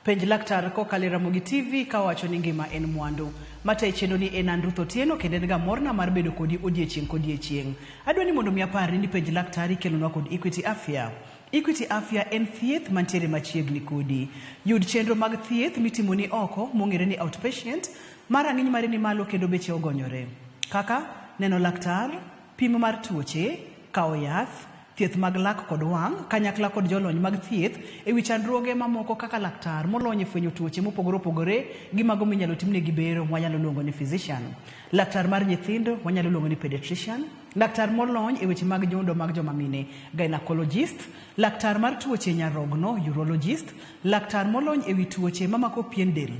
Penj Laktar kokalo e Ramogi TV ka owacho ni ngima en mwandu. Matayi chenro ni en an Ruth Otieno kendo en ga morna mar bedo kodi odiechieng' kodiechieng'. Adwa ni mondo mi aparni ni Penj Laktar ikelonwa kod Equity Afya. Equity Afya en thieth mantiere machiegni kodi. Yud chenro mag thieth mitimoni oko mong'ere ni outpatient ma rang'iny mare ni malo kendo beche ogonyore. Kaka, neno laktar, pim mar tuoche, kawo yath, thieth mag lak kod wang', kanyakla kod jolony mag thieth e wi chandruoge mamoko kaka laktar molony e fwenyo tuoche mopogore opogore gi mago minyalo timnegi bero mwanyalo luongo ni physician. Laktar mar nyithindo wanyalo luongo ni pediatrician, laktar molony e weche mag nyodo mag joma mine, gynecologist, laktar mar tuoche nyarogno, urologist, laktar molony e wi tuoche mamako pien del,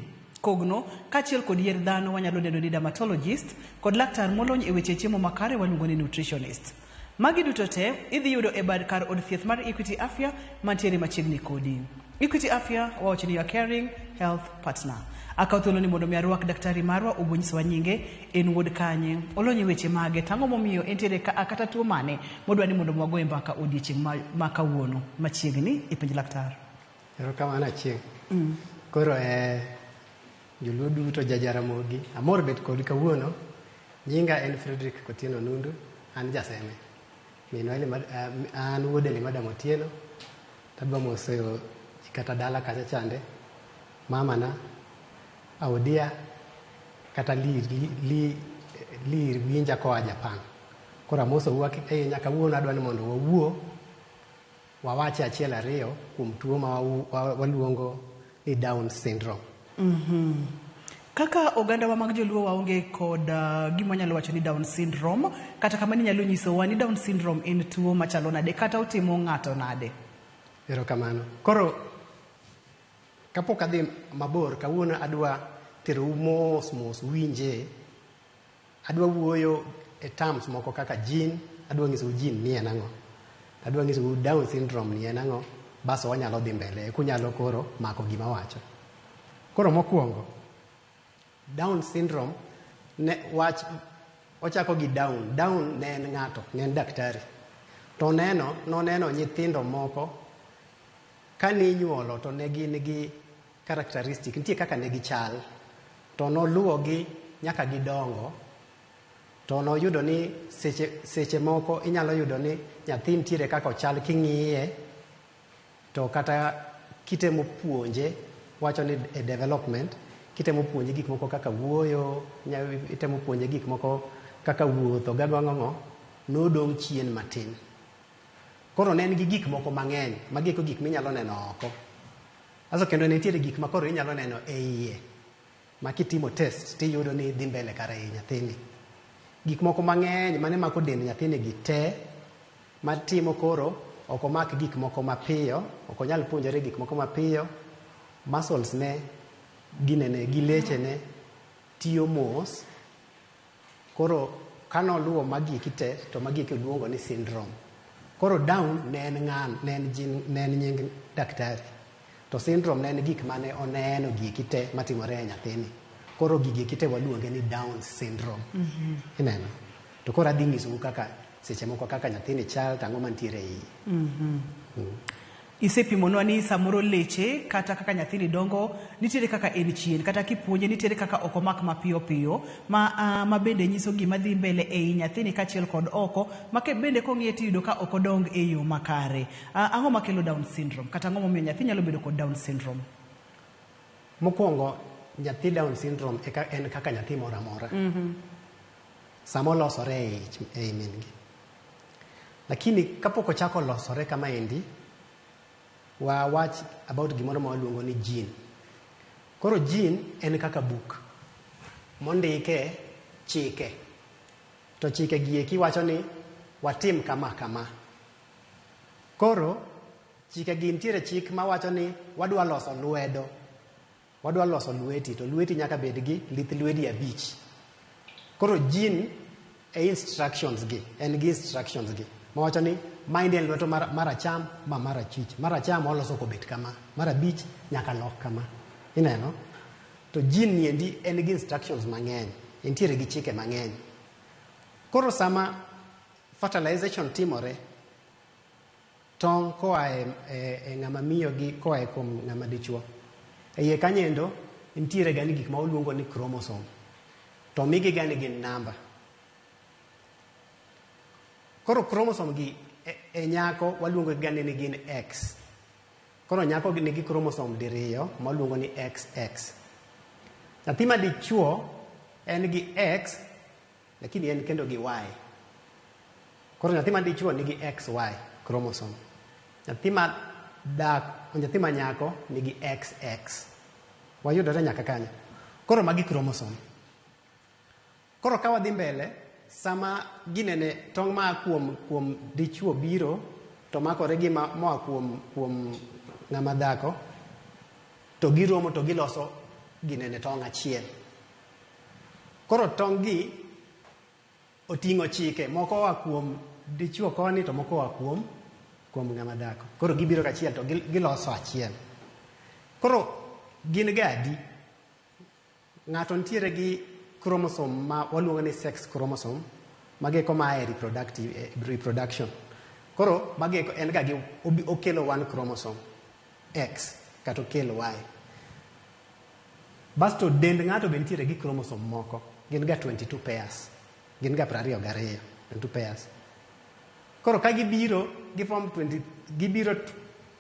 kogno, kaachiel kod yier dhano wanyalo dendo ni dermatologist, kod laktar molony e weche chiemo makare waluongo ni nutritionist. Magi duto te idhi yudo e bad kar od thieth mar Equity Afya mantiere machiegni kodi. Equity Afya wawacho ni your caring health partner. Akawo thuolo ni mondo mi arwak daktari marwa obo nyisowa nyinge, en wuod kanye, olony e weche mage, to ang'o momiyo entiere ka a kata tuo mane modwa ni mondo wagoye mbaka odiechieng' ma kawuono machiegni e Penj Laktar. Erokamano Achieng'. Koro eh, joluo duto ja Jaramogi, amor bet kodi kawuono. Nyinga en Frederick Kotieno Nundu, an jaseme. Minwa an wuod Elimadam Otieno, tadwa moso ji kata dala kacha chande, mamana, Audia, kata Lir, Li, Lir winja koa Japan. Koro amosou ahinya kawuono adwa ni mondo wawuo Wawache achiel ariyo kuom tuo ma waluongo ni Down syndrome. Kaka ogandawa mag joluo waonge kod gima wanyalo wacho ni Down syndrome, kata kamano inyalo nyisowa ni Down syndrome en tuo machalo nade kata otimo ng'ato nade? Erokamano. Koro kapok adhi mabor, kawuono adwa terou mos mos uwinje. Adwa wuoyo e terms moko kaka gene, adwa nyisou gene ni en ang'o. Adwa nyisou Down syndrome ni en ang'o, baso wanyalo dhi mbele kunyalo koro mako gima awacho. Koro mokwongo, Down syndrome ne wach ochako gi down. Down ne en ng'ato, ne en daktari. To neno, noneno nyithindo moko kane inyuolo to ne gin gi characteristic, nitie kaka ne gichal. To noluwogi nyaka gidongo, to noyudo ni seche, seche moko inyalo yudo ni nyathi nitiere kaka ochal king'iye, to kata kitemo puonje, wacho ni e development, kitemo puonje gik moko kaka wuoyo, itemo puonje gik moko kaka wuotho, gago ang'o, nodong' chien matin. Koro ne en gi gik moko mang'eny, magi eko gik minyalo neno oko. Aso kendo nitiere gik ma koro inyalo neno e iye ma kitimo test tiyudo ni dhi mbele kare ei nyathini. Gik moko mang'eny mane mako dend nyathini gi te matimo koro ok omak gik moko mapiyo, ok onyal puonjore gik moko mapiyo, muscles ne ginene gi lechene tiyo mos. Koro kanoluwo magi eki te to magi eki oluongo ni syndrome. Koro Down ne en ng'an, ne en jin, ne en nying daktari. To syndrome ne en gik mane oneno gi eki te matimore e nyathini. Koro gigi eki te waluonge ni Down syndrome. Ineno? To koro adhi nyisou kaka seche moko kaka nyathini chal to ang'o mantiere e iye. Isepimonwa ni samoro leche kata kaka nyathini dongo nitiere kaka en chien kata kipuonje nitiere kaka ok omak mapiyo piyo ma, uh, ma bende nyiso gima dhi mbele ei nyathini kaachiel kod oko ma ke bende kong'iye tiyudo ka ok odong e yo makare. Ang'o makelo Down syndrome kata ang'o momiyo nyathi nyalo bedo kod Down syndrome? Mokwongo nyathi Down syndrome eka en kaka nyathi moro amora. Sama olosore e ich ei min gi. Lakini kapok ochako losore kamaendi, wa wach about gimoro ma waluongo ni gene. Koro gene en kaka buk mondike chike. To chike gi eki wacho ni watim kama kama. Koro chike gi nitiere chik mawacho ni wadwa loso lwedo. Wadwa loso lweti to lweti nyaka bed gi lith lwedi abich. Koro gene e instructions gi, en gi instructions gi mawacho ni maendi en lweto mar acham, ma mar achwich. Mar acham waloso kobet kama, mar abich nyaka lok kama. Ineno? To gene ni endi en gi instructions mang'eny, entiere gi chike mang'eny. Koro sama fertilization timore, tong' koa e ng'ama miyo gi koa e kuom ng'ama dichuo. E iye kanyendo nitiere ga ni gik ma waluongo ni chromosome. To omigi ga ni gin namba. Koro chromosome gi e nyako waluongo ga ni gin X. Koro nyako nigi chromosome diriyo ma waluongo ni XX. Nyathi ma dichuo en gi X lakini en kendo gi Y. Koro nyathi ma dichuo nigi XY chromosome. Nyathi ma dhako, nyathi ma nyako nigi XX. Wayudore nyaka kanyo. Koro magi chromosome. Koro ka wadhi mbele, sama ginene tong' maa kuom dichuo biro to makore gi moa kuom ng'ama dhako, to giromo to giloso ginene tong' achiel. Koro tong' gi oting'o chike, moko oa kuom dichuo koni to moko oa kuom ng'ama dhako. Koro gibiro kachiel to giloso achiel. Koro gin ga adi? Ng'ato nitiere gi chromosome ma waluongo ni sex chromosome, magi eko maa e reproduction. Koro magi eko en ga gi okelo one chromosome X kata okelo Y. Basto dend ng'ato be nitiere gi chromosome moko, gin ga 22 pairs, gin ga 22, 22 pairs. Koro ka gibiro gi form 20, gibiro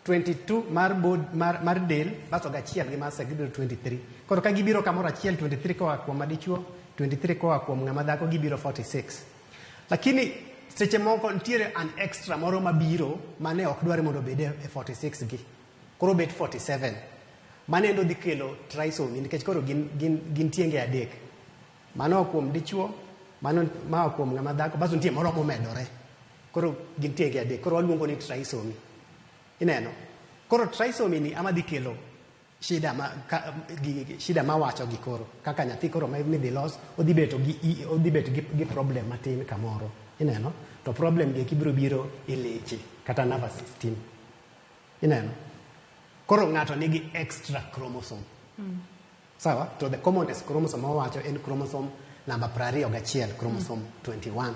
22 mar bod, mar del, basto gachiel gi mar sex gibiro 23. Koro ka gibiro kamoro achiel 23 koa kuom madichuo, 23 koa kuom ng'ama dhako, gibiro 46. Lakini seche moko nitiere an extra moro mabiro mane ok dware mondo obed e 46 gi. Koro bet 47. Mano endo dhi kelo trisomy nikech koro gin tienge adek. Mano oa kuom dichuo, mano ma oa kuom ng'ama dhako, basto nitie moro momedore. Koro gin tienge adek. Koro waluongo ni trisomy. Ineno? Koro trisomy ni ama dhi kelo shida ma, ka, gi, shida mawacho gi koro. Kaka nyathi koro ma midhi los, odhi beto gi, odhi bet gi problem matin kamoro. Ineno? To problem gi eki biro biro e leche kata nervous system. Ineno? Koro ng'ato nigi extra chromosome. Sawa? To the commonest chromosome mawacho en chromosome namba 21, chromosome 21.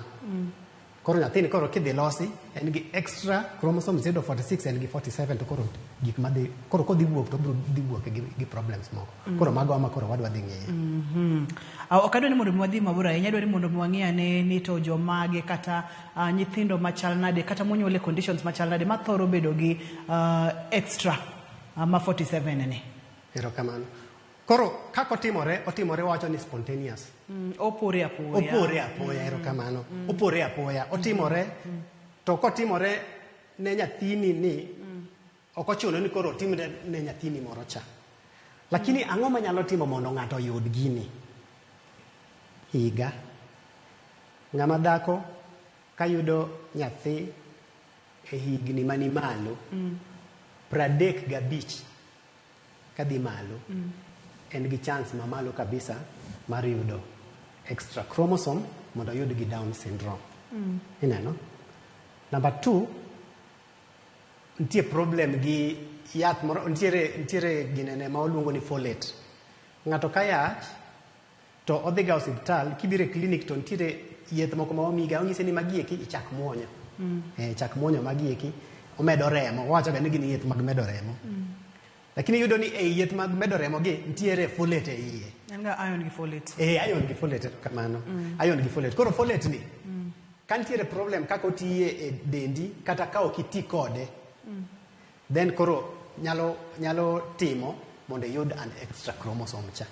Koro nyathini koro kidhi losi, en gi extra chromosome instead of 46 en gi 47, to koro gik madhi, koro kodhi wuok to obiro dhi wuok gi problems moko. Koro mago ama koro wadwa dhi ng'iyo. Ok adwa ni mondo mi wadhi mabor ahinya, adwa ni mondo mi wang'i ane ni to jomage kata nyithindo machal nade kata monyuol e conditions machal nade mathoro bedo gi extra ma 47 ni. Erokamano. Koro kaka otimore, otimore wacho ni spontaneous. Opore apoya. Opore apoya, erokamano. Opore apoya, otimore. To kotimore ne nyathini ni, ok ochuno ni koro otimre ne nyathini moro cha. Lakini ang'o manyalo timo mondo ng'ato oyud gini? Higa. Ng'ama dhako kayudo nyathi e higni mani malo, 35 kadhi malo, en gi chance mamalo kabisa mar yudo extra chromosome mondo oyud gi Down syndrome. Ineno? Number 2, nitie problem gi yath moro, nitiere ginene ma waluongo ni folate. Ng'ato ka yach to odhi ga osiptal, kibiro e clinic to nitiere yedhe moko ma omiga, onyise ni magi eki ichak muonyo. Ichak muonyo magi eki, omedo remo. Owacho ga ni gin yedhe mag medo remo. Lakini iyudo ni ei yedhe mag medo remo gi nitiere folate e iye. En ga iron gi folate. Iron gi folate kamano. Iron gi folate. Koro folate ni, ka nitiere problem kaka otiye e dendi kata ka ok iti kode, then koro nyalo timo mondo iyud an extra chromosome cha.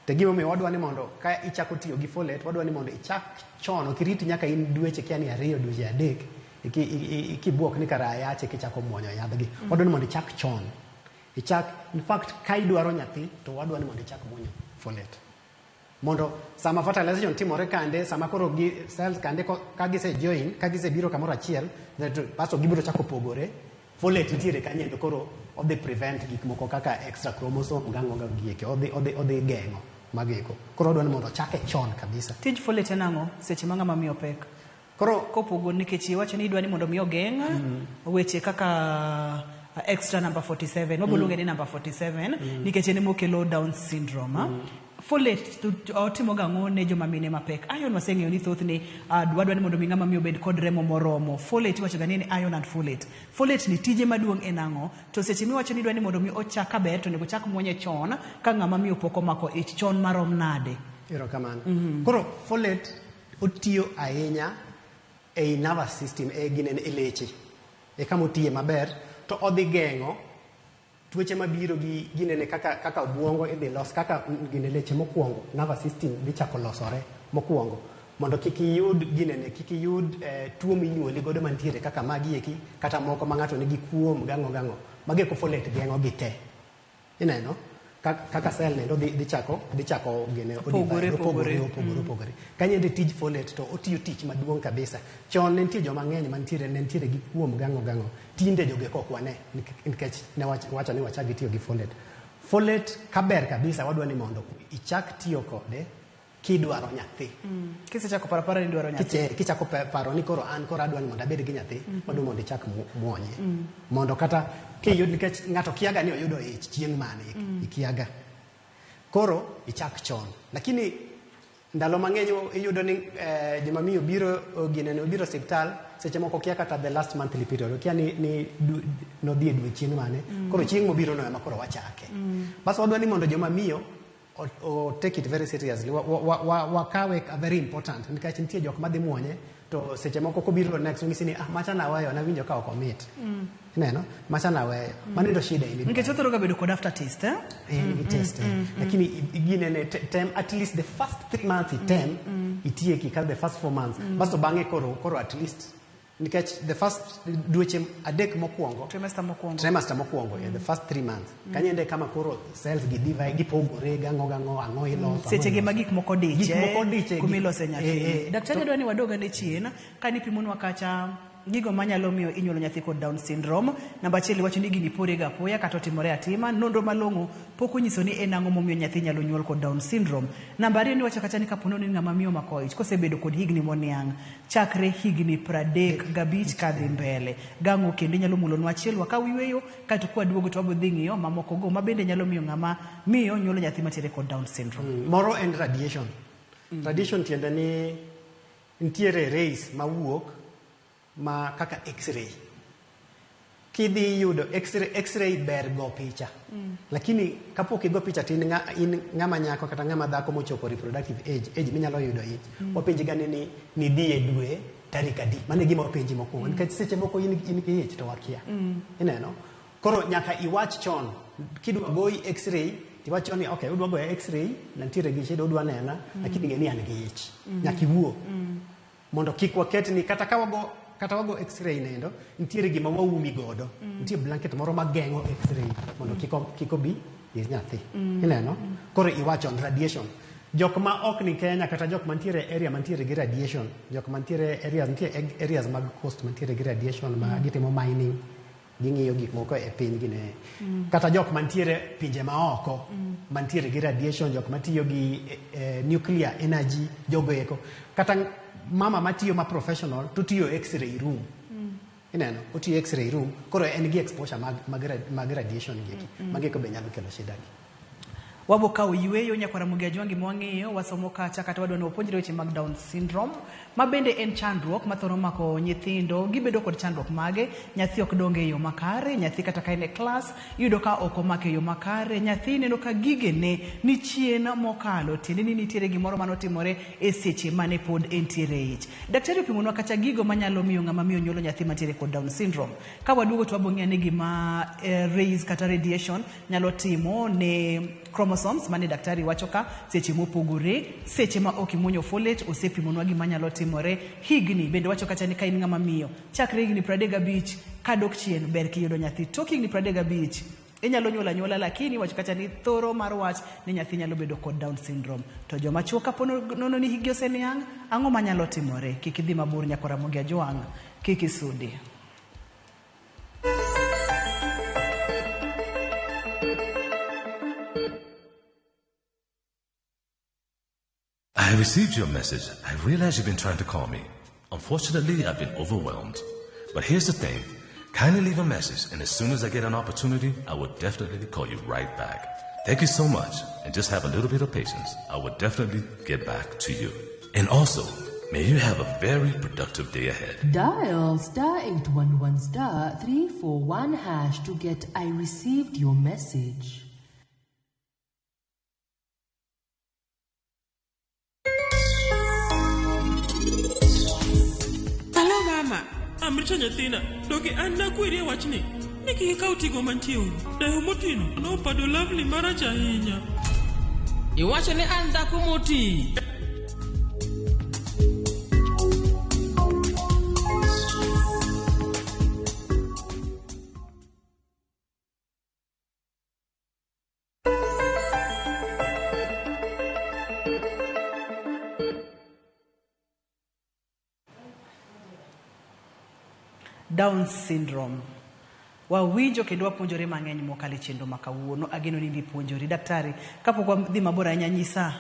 To gimomiyo wadwa ni mondo ka ichako tiyo gi folate, wadwa ni mondo ichak chon, ok irit nyaka in dweche kia ni 2, dweche 3, kibuok ni kara ayache kichako muonyo yadhgi. Wadwa ni mondo ichak chon. Ichak, in fact, ka idwaro nyathi, to wadwa ni mondo ichak muonyo folate. Mondo sama fertilization timore kande, sama koro gi cells kande ka gise join, ka gisebiro kamoro achiel, then to, basto gibiro chako pogore, folate nitiere kanyo endo, koro odhi prevent gik moko kaka extra chromosome, gang'o ga gieki, odhi geng'o mageko. Koro odwa ni mondo ochake chon kabisa. Tij folate en ang'o seche ma ng'ama miyo pek? Koro kopogo nikech iwacho ni idwa ni mondo mi ogeng' weche kaka extra number 47, wabiro luonge ni number 47, nikech en ema okelo Down syndrome. Folate to otimo gang'o ne joma mine mapek? Iron waseng'eyo ni thothne wadwa ni mondo mi ng'ama miyo obed kod remo moromo. Folate iwacho ga ni en iron and folate. Folate ni tije maduong' en ang'o? To seche miwacho ni idwa ni mondo mi ochak kaber to onego ochak muonye chon ka ng'ama miyo pok omako ich chon marom nade? Erokamano. Koro folate otiyo ahinya ei nervous system e ginene e leche. E kama otiye maber to odhi geng'o tuoche mabiro gi ginene kaka kaka obuongo idhi los kaka gine leche mokwongo nervous system dhi chako losore mokwongo mondo kik iyud ginene kik iyud tuo minyuoli godo mantiere kaka magi eki kata moko ma ng'ato nigi kuom gang'o gang'o magi eko folate geng'o gi te ineno kaka cell nendo dhi chako dhi chako gine Pogore, opogore pogore. Opogore opogore kanyo ende tij folate to otiyo tich maduong' kabisa. Chon ne nitie joma ng'eny mantiere ne nitiere gi kuom gang'o gang'o tinde jogi ok wane nikech ne wacho ni wachak gi tiyo gi folate. Folate kaber kabisa wadwa ni mondo ichak tiyo kode kidwaro nyathi. Kisechako paro apara ni idwaro nyathi. Kichako paro ni koro an koro adwa ni mondo abed gi nyathi, wadwa mondo ichak muonye. Mondo kata kiyud nikech ng'ato kiaga ni oyudo ich chieng' mane ikiaga. Koro ichak chon. Lakini ndalo mang'eny iyudo ni joma miyo biro ginene obiro osiptal seche moko kia kata the last monthly period okia ni nodhi e dwe chieng' mane. Koro chieng' mobiro no ema koro wachake. Bas wadwa ni mondo joma miyo o take it very seriously. Wakawe a very important nikech nitie jok madhi muonye to seche moko kobiro next onyisi ni ah macha naweyo nawinjo ka ok omit. Ineno? Macha naweyo. Mano endo shida in Nikech othoro ga bedo kod aftertaste, eh? En gi taste. Lakini ginene tem at least the first 3 months item itieki kata the first 4 months. Basto bang'e koro at least nikech the first dweche 3 mokwongo Trimester mokwongo. Trimester mokwongo, yeah, the first 3 months kanyo ende kama koro cells gi divide gipogore gang'o gang'o ang'o iloso seche gi ma gik moko diche Gik moko diche, kuma ilose nyathi. Daktari adwa ni wadog ane chien ka nipimonwa kacha gigo manyalo miyo inyuolo nyathi kod Down syndrome. Namba achiel iwacho ni gini pore ga apoya kata otimore atima. Nonro malong'o pok onyiso ni en ang'o momiyo nyathi nyalo nyuol kod Down syndrome. Namba ariyo niwacho kacha ni kapo ni ng'ama miyo omako ich kosebedo kod higni moniang' chakre higni 35 kadhi mbele. Gang'o kendo inyalo mulonwa achiel wakaw yweyo kaeto kwaduogo to wabiro dhi ng'iyo mamoko go mabende nyalo miyo ng'ama miyo nyuolo nyathi matiere kod Down syndrome. Moro en radiation. Radiation tiende ni nitiere rays mawuok ma kaka x-ray. Kidhi yudo x-ray, x-ray ber go picha. Lakini kapok igo picha to in ng'ama nyako kata ng'ama dhako mochopo reproductive age, age minyalo yudo ich, wapenji ga ni nidhi e dwe tarik adi. Mano e gima wapenji mokwongo. Nikech seche moko in gi ich to wakia. Ineno? Koro nyaka iwach chon. Kidwa goyi x-ray, tiwach chon ni okay, udwa goya x-ray, nantiere gi shida udwa nena, lakini ng'e ni an gi ich. Nyaka iwuo. Mondo kik waket ni kata ka wago kata wago x-ray nendo, nitiere gima waumi godo. Nitie blanket moro mageng'o x-ray mondo kik obi ir nyathi. Ineno? Koro iwacho on radiation. Jok ma ok ni Kenya kata jok mantiere area mantiere gi radiation, jok mantiere areas, nitie areas mag coast mantiere gi radiation ma gitimo mining, ging'iyo gik moko e piny gine. Kata jok mantiere pinje maoko mantiere gi radiation, jok matiyo gi nuclear energy, jogo eko. Kata mama matiyo ma professional to tiyo x-ray room. Ineno, otiyo x-ray room, koro en gi exposure mag radiation gi eki. Magi eko be nyalo kelo shida gi. Wabo kawo yweyo nyakwar Ramogi Ajwangi mwang'iyo wasomo kacha kata wadwa ni wapuonjre weche mag Down syndrome ma bende en chandruok mathoro mako nyithindo. Gibedo kod chandruok mage? Nyathi ok dong e yo makare, nyathi kata ka en e klas iyudo ka ok omake e yo makare, nyathi neno ka gigene ni chien mokalo, tiende ni nitiere gimoro manotimore e seche mane pod entiere e ich. Daktari opimonwa kacha gigo manyalo miyo ng'ama miyo nyuolo nyathi mantiere kod Down syndrome. Ka waduogo to wabo ng'iyo ane gima rays kata radiation nyalo timo ne chromosomes mane daktari wacho ka seche mopogore, seche ma ok imuonyo folate osepimonwa gima nyalo timore. Higni bende wacho kacha ni ka in ng'ama miyo chakre higni 35 kadok chien ber kiyudo nyathi. Tok higni 35 inyalo nyuolo anyuola, lakini wacho kacha ni thoro mar wach ni nyathi nyalo bedo kod Down syndrome. To joma chuo kapo nono ni higni oseniang', ang'o manyalo timore? Kik idhi mabor nyakwar Ramogi Ajwang', kik isudi. I have received your message. I realize you've been trying to call me. Unfortunately, I've been overwhelmed. But here's the thing. Kindly leave a message, and as soon as I get an opportunity, I will definitely call you right back. Thank you so much, and just have a little bit of patience. I will definitely get back to you. And also, may you have a very productive day ahead. Dial star 811 star 341 hash to get I received your message. Alo mama, amricha nyathina, doge an nakweri e wachni. Ni kik ikaw tigo mantie odi. Dayo motino nopado lovely marach ahinya. Iwacho ni an dhako moti. Down syndrome. Wawinjo kendo wapuonjore mang'eny mokalo e chenro ma kawuono. Ageno ni idhi Daktari, kapok wadhi mabor ahinya nyisa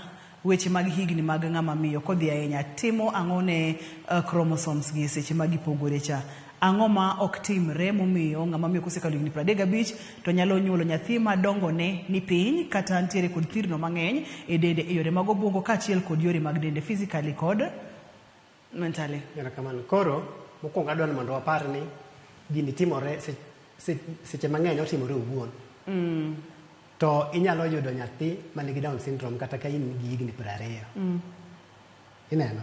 weche mag higni mag ng'ama miyo kodhi ahinya timo ang'o ne chromosomes gi seche ma gipogore cha. Ang'o ma ok timre momiyo ng'ama miyo kosekalo higni 35 to nyalo nyuolo nyathi ma dongone ni piny kata ntiere kod thirno mang'eny e dende e yore mag obwongo kaachiel kod yore mag dende physically kod mentally. Erokamano. Koro, mokwongo adwa ni mondo wapar ni gini timore seche mang'eny otimore owuon. To inyalo yudo nyathi manigi Down syndrome kata ka in gi higni 20. Ineno?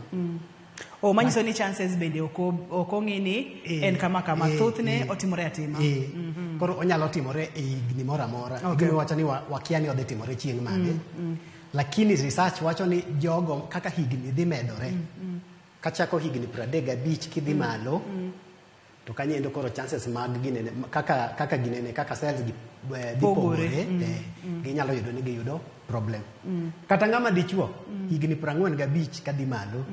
O manyiso ni chances bende ok ong'i ni en kama kama thothne otimore atima. Koro onyalo timore e higni moro amora. Okay. Gima wacho ni wakia ni odhi timore chieng' mane. Lakini research wacho ni jogo kaka higni dhi medore. Kachako higni 35 kidhi malo, to kanyo koro chances mag ginene kaka ginene kaka cells gi dhi pogore, ginyalo yudo ni giyudo problem. Kata ng'ama dichuo higni 45 kadhi malo,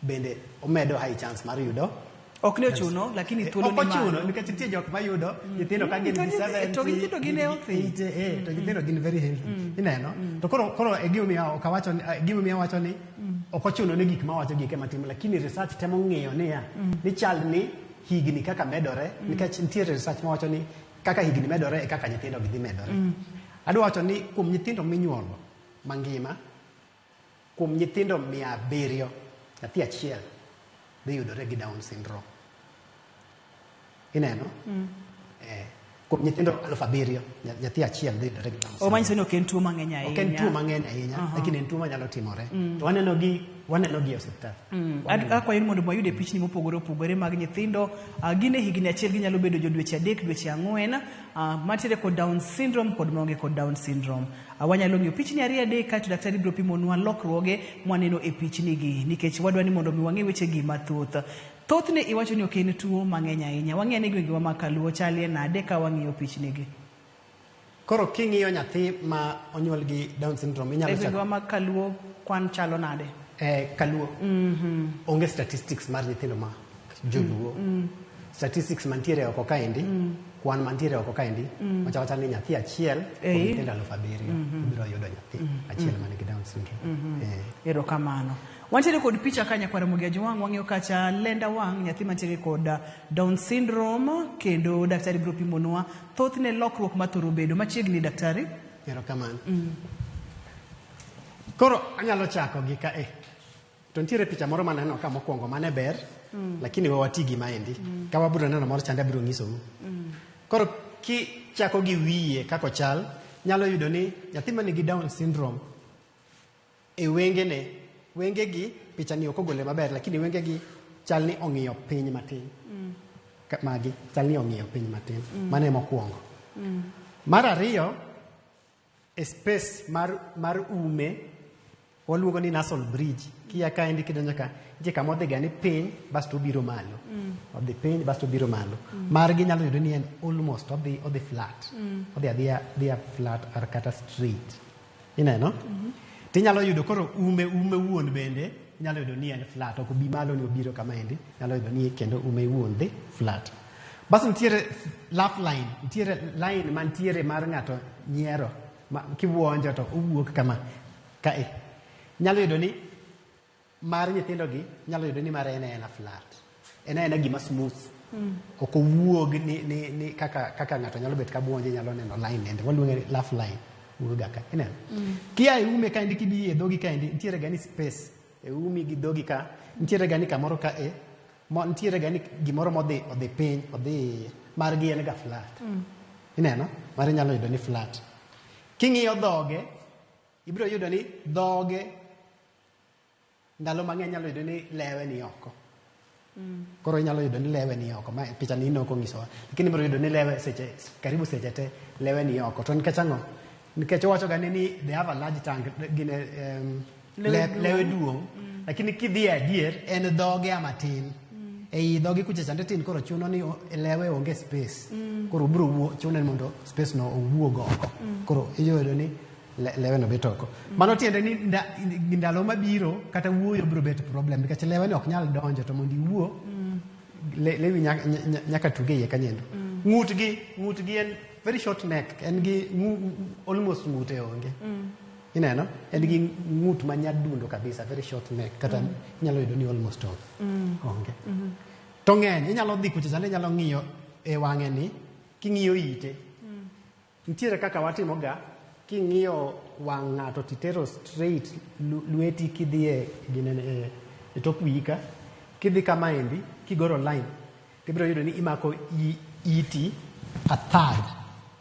bende omedo high chance mar yudo. Ok ne ochuno, lakini thuolo ni malo. Ok ochuno, nikech nitie jok mayudo nyithindo ka gin gi 70, to nyithindo gin healthy. To nyithindo gin very healthy. Ineno? To koro e gimomiyo ok awacho ni, gimomiyo awacho ni ok ochuno ni gik mawacho gi ema timo, lakini research temo ng'iyo niya, ni chal ni higni kaka medore, nikech nitie research mawacho ni kaka higni medore e kaka nyithindo gi dhi medore. Adwa wacho ni kuom nyithindo minyuolo mangima, kuom nyithindo 700, nyathi achiel dhi yudore gi Down syndrome. Ineno? Kuom nyithindo 7,000, nyathi achiel dhi yudore gi Down syndrome. Omanyiso ni ok en tuo mang'eny ahinya. Ok en tuo mang'eny ahinya, lakini en tuo manyalo timore. To waneno gi e osiptal. Akwayo ni mondo wayud e pichni mopogore opogore mag nyithindo. Gin e higni achiel ginyalo bedo jo dweche 3, dweche 4, mantiere kod Down syndrome kod maonge kod Down syndrome. Wanyalo ng'iyo pichni 2 3 kaeto daktari biro pimonwa lokruoge mwaneno e pichni gi, nikech wadwa ni mondo mi wang'e weche gi mathoth. Thothne iwacho ni ok en tuo mang'eny ahinya. Wang'e ni gwengewa ma Kaluo chalie nade ka wang'iyo pichni gi. Koro king'iyo nyathi ma onyuol gi Down syndrome, inyalo E gwengewa mag Kaluo kwan chalo nade? Kaluo. Onge statistics mar nyithindo ma joluo. Statistics mantiere oko kaendi, kwan mantiere oko kaendi, wacho awacha ni nyathi achiel kuom nyithindo 7,000 ibiro yudo nyathi achiel manigi Down syndrome. Erokamano. Wantiere kod picha ka nyakwar Ramogi Ajwang', wang'iyo kacha lenda wang' nyathi mantiere kod Down syndrome, kendo daktari biro pimonwa thothne lokruok mathoro bedo machiegni. Daktari? Erokamano. Koro anyalo chako gi ka To nitiere picha moro maneno ka mokwongo mane ber, lakini we wati gi maendi. Ka wabiro neno moro chande abiro nyisou. Koro kichako gi wiye kaka ochal, nyalo yudo ni nyathi manigi Down syndrome e wengene, wengegi picha ni ok ogole maber, lakini wengegi chal ni ong'iyo piny matin. Magi chal ni ong'iyo piny matin. Mano e mokwongo. Mar ariyo, e space mar ume waluongo ni nasal bridge. Kia kaendi kidonjo ka, nitie kama odhi ga ni piny, basto obiro malo. Odhi piny, basto obiro malo. Margi nyalo yudo ni en almost odhi flat. Odhi adhiya flat or kata straight. Ineno? Tinyalo yudo koro ume wuon bende, inyalo yudo ni en flat. Ok obi malo ni obiro kama endi. Nyalo yudo ni kendo ume wuon dhi flat. Basto nitiere laugh line. Nitiere line mantiere mar ng'ato nyiero. Kiwuonjo to owuok kama. Kae. Nyalo yudo ni mar nyithindo gi, nyalo yudo ni mar en aena flat. En aena gima smooth. Ok owuog ni kaka ng'ato nyalo bet ka buonjo, nyalo neno line nende. Waluonge ni laugh line. Wuok ga ka. Ineno? Kia e ume kaendi kidhi e dhogi kaendi, nitiere ga ni space e umi gi dhogi ka, nitiere ga ni kamoro ka e, mo, nitiere ga ni gimoro modhi odhi piny, odhi margi en ga flat. Ineno? Mare inyalo yudo ni flat. King'iyo dhoge, ibiro yudo ni dhoge ndalo mang'eny inyalo yudo ni lewe ni oko. Koro inyalo yudo ni lewe ni oko. Ma picha ni nok onyisowa. Lakini ibiro yudo ni lewe seche karibu seche te lewe ni oko. To nikech ang'o? Nikech owacho ga ni they have a large tongue, gine Lewe duong'. Lewe duong'. Lakini kidhi e adier en dhoge ama tin. Ei dhoge kucha chande tin koro chuno ni lewe onge space. Koro obiro wuo chuno ni mondo space no owuog oko. Koro iyudo ni lewe no bet oko. Mano tiende ni ndalo mabiro kata wuoyo biro bet problem nikech lewe ni ok nyal donjo to mondo iwuo lewi nyaka tuge iye kanyendo. Ng'utgi en very short neck, en gi almost ng'ute onge. Ineno? En gi ng'ut ma nyadundo kabisa, very short neck, kata inyalo yudo ni almost onge. To ng'eny, inyalo dhi kucha chande inyalo ng'iyo e wang'e ni, king'iyo ite. Nitiere kaka watimo ga, king'iyo wang' ng'ato titero straight lweti kidhi e ginene, e tok wiyi ka, kidhi kama endi, kigoro line, tibiro yudo ni imako iti a third,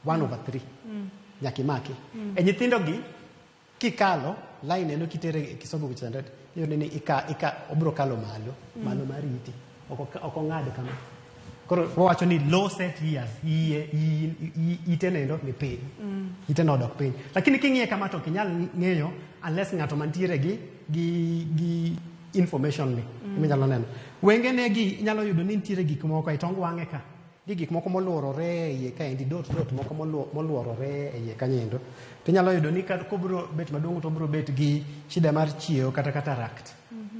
1/3. Nyaka imaki. E nyithindo gi, kikalo, line eno kitere e kisogo kucha chande, iyudo ni obiro kalo malo, malo mar iti. Ok ong'ad kama. Koro wawacho ni low set ears, ite nendo ni piny. Ite no odok piny. Lakini king'iye kama to ok inyal ng'eyo unless ng'ato mantiere gi information ni. Eminyalo neno. Wengene gi inyalo yudo ni nitiere gik moko e tong wang'e ka. Nitie gik moko moluorore e iye kaendi, dot dot moko moluorore e iye kanyo. To inyalo yudo ni kobiro bet maduong' to obiro bet gi shida mar chiewo kata cataract.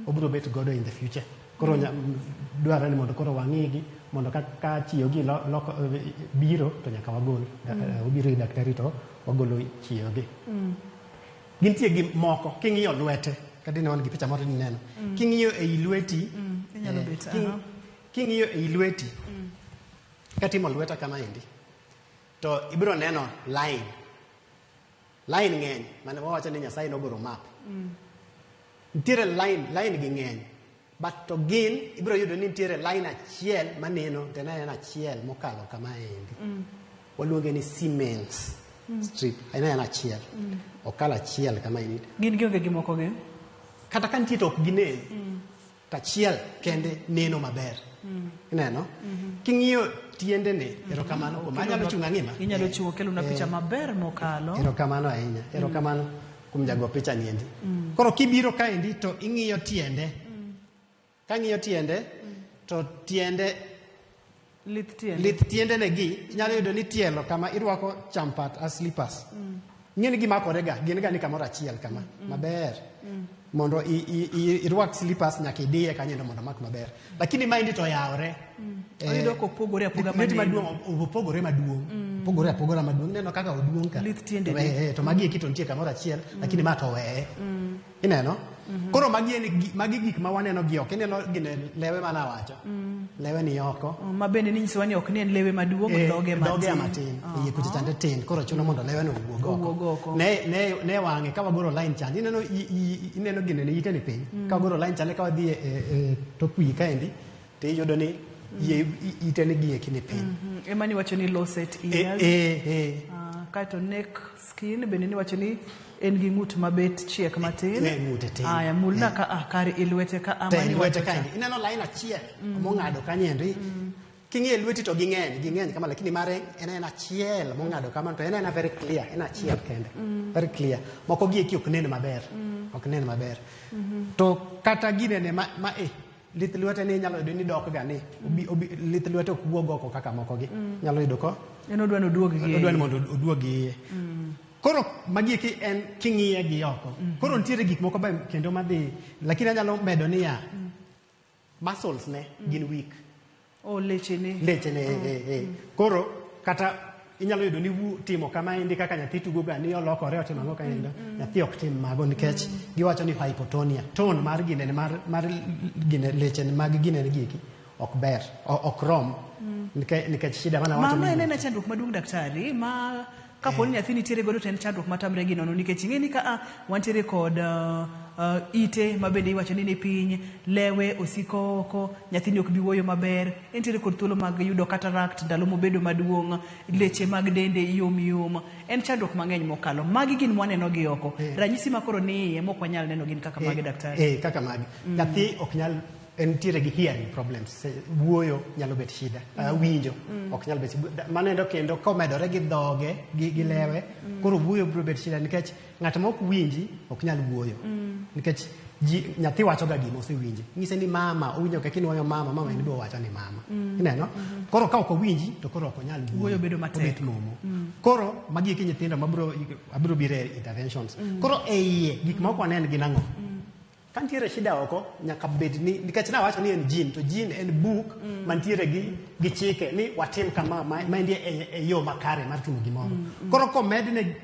Obiro bet godo in the future. Koro dwarore ni mondo koro wang'igi mondo ka chiewo gi loko, biro to nyaka wagol. Obiro ir daktari to wagolo chiewo gi. Gintie gi moko king'iyo lwete, kadine wan gi picha moro nineno. King'iyo ei lweti, Inyalo bet, aha. King'iyo ei lweti, katimo lweta kama endi, to ibiro neno line. Line ng'eny, mane wawacho ni Nyasaye nogoro map. Nitiere line, line gi ng'eny. But to gin, ibiro yudo ni nitiere line achiel maneno, to en en achiel mokalo kama endi. Waluonge ni Siemens strip, en en achiel. Okalo achiel kama endi. Gin gionge gi moko gi? Kata ka nitie to ok ginen. To achiel kende neno maber. Ineno? King'iyo tiendene, erokamano kuom. Anyalo chung' ang'ima? Inyalo chiwo kelona picha maber mokalo. Erokamano ahinya. Erokamano kuom jago picha ni endi. Koro kibiro kaendi to ing'iyo tiende. Kang'iyo tiende, to tiende Lith tiende. Lith tiendene gi, inyalo yudo ni tielo kama irwako champat as slippers. Ing'e ni gimakore ga, gin ga ni kamoro achiel kama, maber. Mondo irwak slippers nyaka idiye kanyo mondo omak maber. Lakini maendi to oyawore. Oyudo kopogore apoga Lweti maneno. maduong', opogore maduong'. Opogore apoga maduong'. Ineno kaka oduong' ka. Lith tiende To, ne. to magi eki to nitie kamoro achiel, lakini ma to oweye. Ineno? Koro magi en magi gik ma waneno gi oko. Ineno gine lewe mane awacho. Lewe ni oko. Ma bende ninyisowa ni ok ni en lewe maduong', dhoge matin. Dhoge matin. Iye kucha chande tin. Koro chuno mondo lewe no owuog oko. Owuog oko. Ne wang'e ka wagoro line chande. Ineno ineno gine ne ite ni piny. Ka wagoro line chande ka wadhi e tok wiyi kaendi, to iyudo ni ite ni gi eki ni piny. Ema niwacho ni low set ears. Kaeto neck skin bende niwacho ni en gi ng'ut mabet chiek matin. Ng'ute tin. Aya, mulna ka, kare e lwete ka, Te, ama lwete niwacho cha. kaendi. Ineno line achiel mong'ado kanyo endi. King'iyo lweti to ging'eny kama, lakini mare en en achiel mong'ado kama, to en en very clear, en achiel kende. Very clear. Moko gi eki ok nen maber. Ok nen maber. To kata ginene ma lith lwete ni inyalo yudo ni dok ga ni. Lith lwete ok wuog oko kaka moko gi. Inyalo yudo ko En odwa ni oduog gi Odwa ni mondo oduog gi iye. Koro magi eki en king'iye gi oko. Koro nitiere gik moko be kendo madhi, lakini anyalo medo niya, muscles ne gin weak. Oh, leche ne. Leche ne, Koro kata inyalo yudo ni timo kama endi kaka nyathi tugo ga ni olokore otimo ang'o ka endi. Nyathi ok tim mago nikech giwacho ni hypotonia. Tone mar gine mar gine leche mag gine gi eki ok ber, ok rom. Nikech shida mana wacho Mano ni en ena chandruok maduong' daktari ma Kapo ni nyathi nitiere godo to en chandruok matamre gi nono nikech ing'e ni ka a wantiere kod ite ma bende iwacho ni ni piny, lewe osiko oko, nyathini ok bi wuoyo maber, entiere kod thuolo mag yudo cataract ndalo mobedo maduong', leche mag dende yom yom. En chandruok mang'eny mokalo. Magi gin mwaneno gi oko. Ranyisi ma koro ni iye mok wanyal neno gin kaka mage daktari. Kaka magi. Nyathi ok nyal entiere gi hearing problems. Wuoyo nyalo bet shida. Winjo ok nyal bet shida. Manendo kendo komedore gi dhoge gi lewe, koro wuoyo biro bet shida nikech ng'at ma ok winji ok nyal wuoyo. Nikech nyathi wacho ga gima osewinji. Ng'ise ni mama, owinjo kaka inuoyo mama, mama en be owacho ni mama. Ineno? Koro ka ok owinji to koro ok onyal wuoyo. Wuoyo bedo matek. Obet momo. Koro magi eki nyithindo mabiro abiro biro e interventions. Koro e iye gik ma ok wanen gin ang'o? Ka nitiere shida oko, nyaka bed ni, nikech nawacho ni en gene, to gene en book mantiere gi chike ni watim kama, maendi e yo makare mar timo gimoro. Koro komedne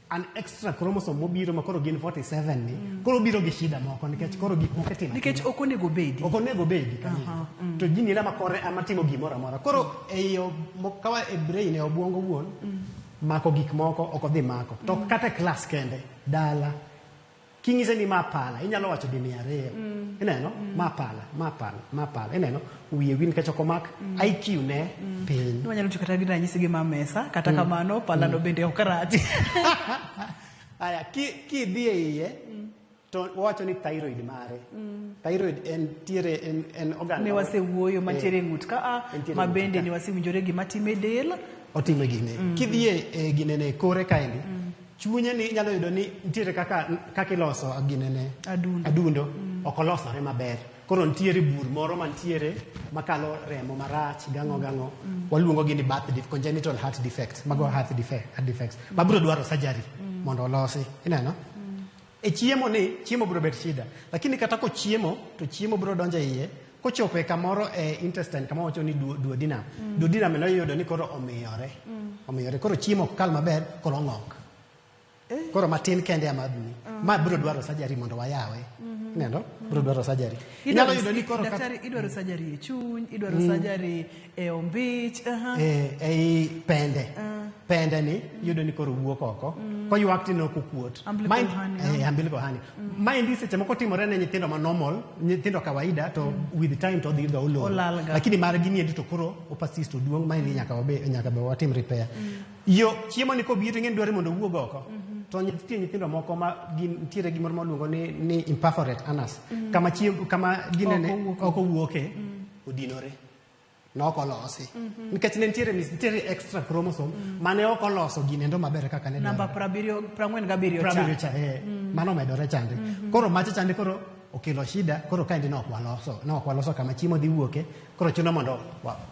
an extra chromosome mobiro ma koro gin 47 ni, koro biro gi shida moko nikech koro gik moko itimo. Nikech ok onego bedi. Ok onego bedi kanyo. To gene ema kore ema timo gimoro amora. Koro e yo kawa e brain e obwongo wuon, mako gik moko ok odhi mako. To kata e class kende, dala, king'ise ni ma pala, inyalo wacho di 200. Ineno? Ma pala, ma pala, ma pala. Ineno? Wiye wil nikech ok omak IQ ne piny. Wanyalo tiyo kata gi ranyisi gi ma mesa, kata kamano palano bende ok rach. Aya, kidhi e iye, to wawacho ni thyroid mare. Thyroid en tiere en organ. Ne wasewuoyo mantiere e ng'ut ka a, Entiere ma e ng'ut bende ka. ne wasewinjore gima time del. Otime gine. Kidhi e ginene kore kaendi, chunye ni inyalo yudo ni nitiere kaka iloso ginene Adundo. adundo ok olosore maber. Koro nitiere bur moro mantiere makalo remo marach gang'o gang'o. Waluongo gi ni birth defect, congenital heart defects, mago heart defect, heart defects. Mabiro dwaro surgery mondo olosi. Ineno? E chiemo ni, chiemo biro bet shida. Lakini kata kochiemo, to chiemo biro donjo e iye, kochopo e kamoro e intestine, kama wacho ni duodenum. Duodenum eno iyudo ni koro omiyore. Omiyore. Koro chiemo ok kal maber, koro ong'ok. Koro matin kende ema dhi. Ma biro dwaro surgery mondo wayawe. Ineno? Biro dwaro surgery. Inyalo yudo ni koro Daktari, idwaro surgery e chuny, idwaro surgery e ombich. Ei pende. Pende ni iyudo ni koro wuok oko. Koywak tineno kokuot. Umbilical hernia. Umbilical hernia. Maendi seche moko timore ne nyithindo ma normal, nyithindo kawaida, to with time to odhi ga oloro. Olalga. Lakini margi ni endi to koro o persist oduong', maendi nyaka be watim repair. Yo chiemo ni kobiro to ing'e ni dwaro mondo owuog oko. To nitie nyithindo moko ma gin nitiere gimoro ma waluongo ni imperforate anus. Kama chiemo, kama ginene Ok owuok. ok owuoke, odinore. Nok olosi. Nikech ne nitiere extra chromosome mane ok oloso ginendo maber kaka ne Namba dwarore. 47 cha. 70 cha, mano omedore chande. Koro macha chande koro okelo shida, koro kaendi ne ok waloso, ne ok waloso kama chiemo dhi wuoke, koro chuno mondo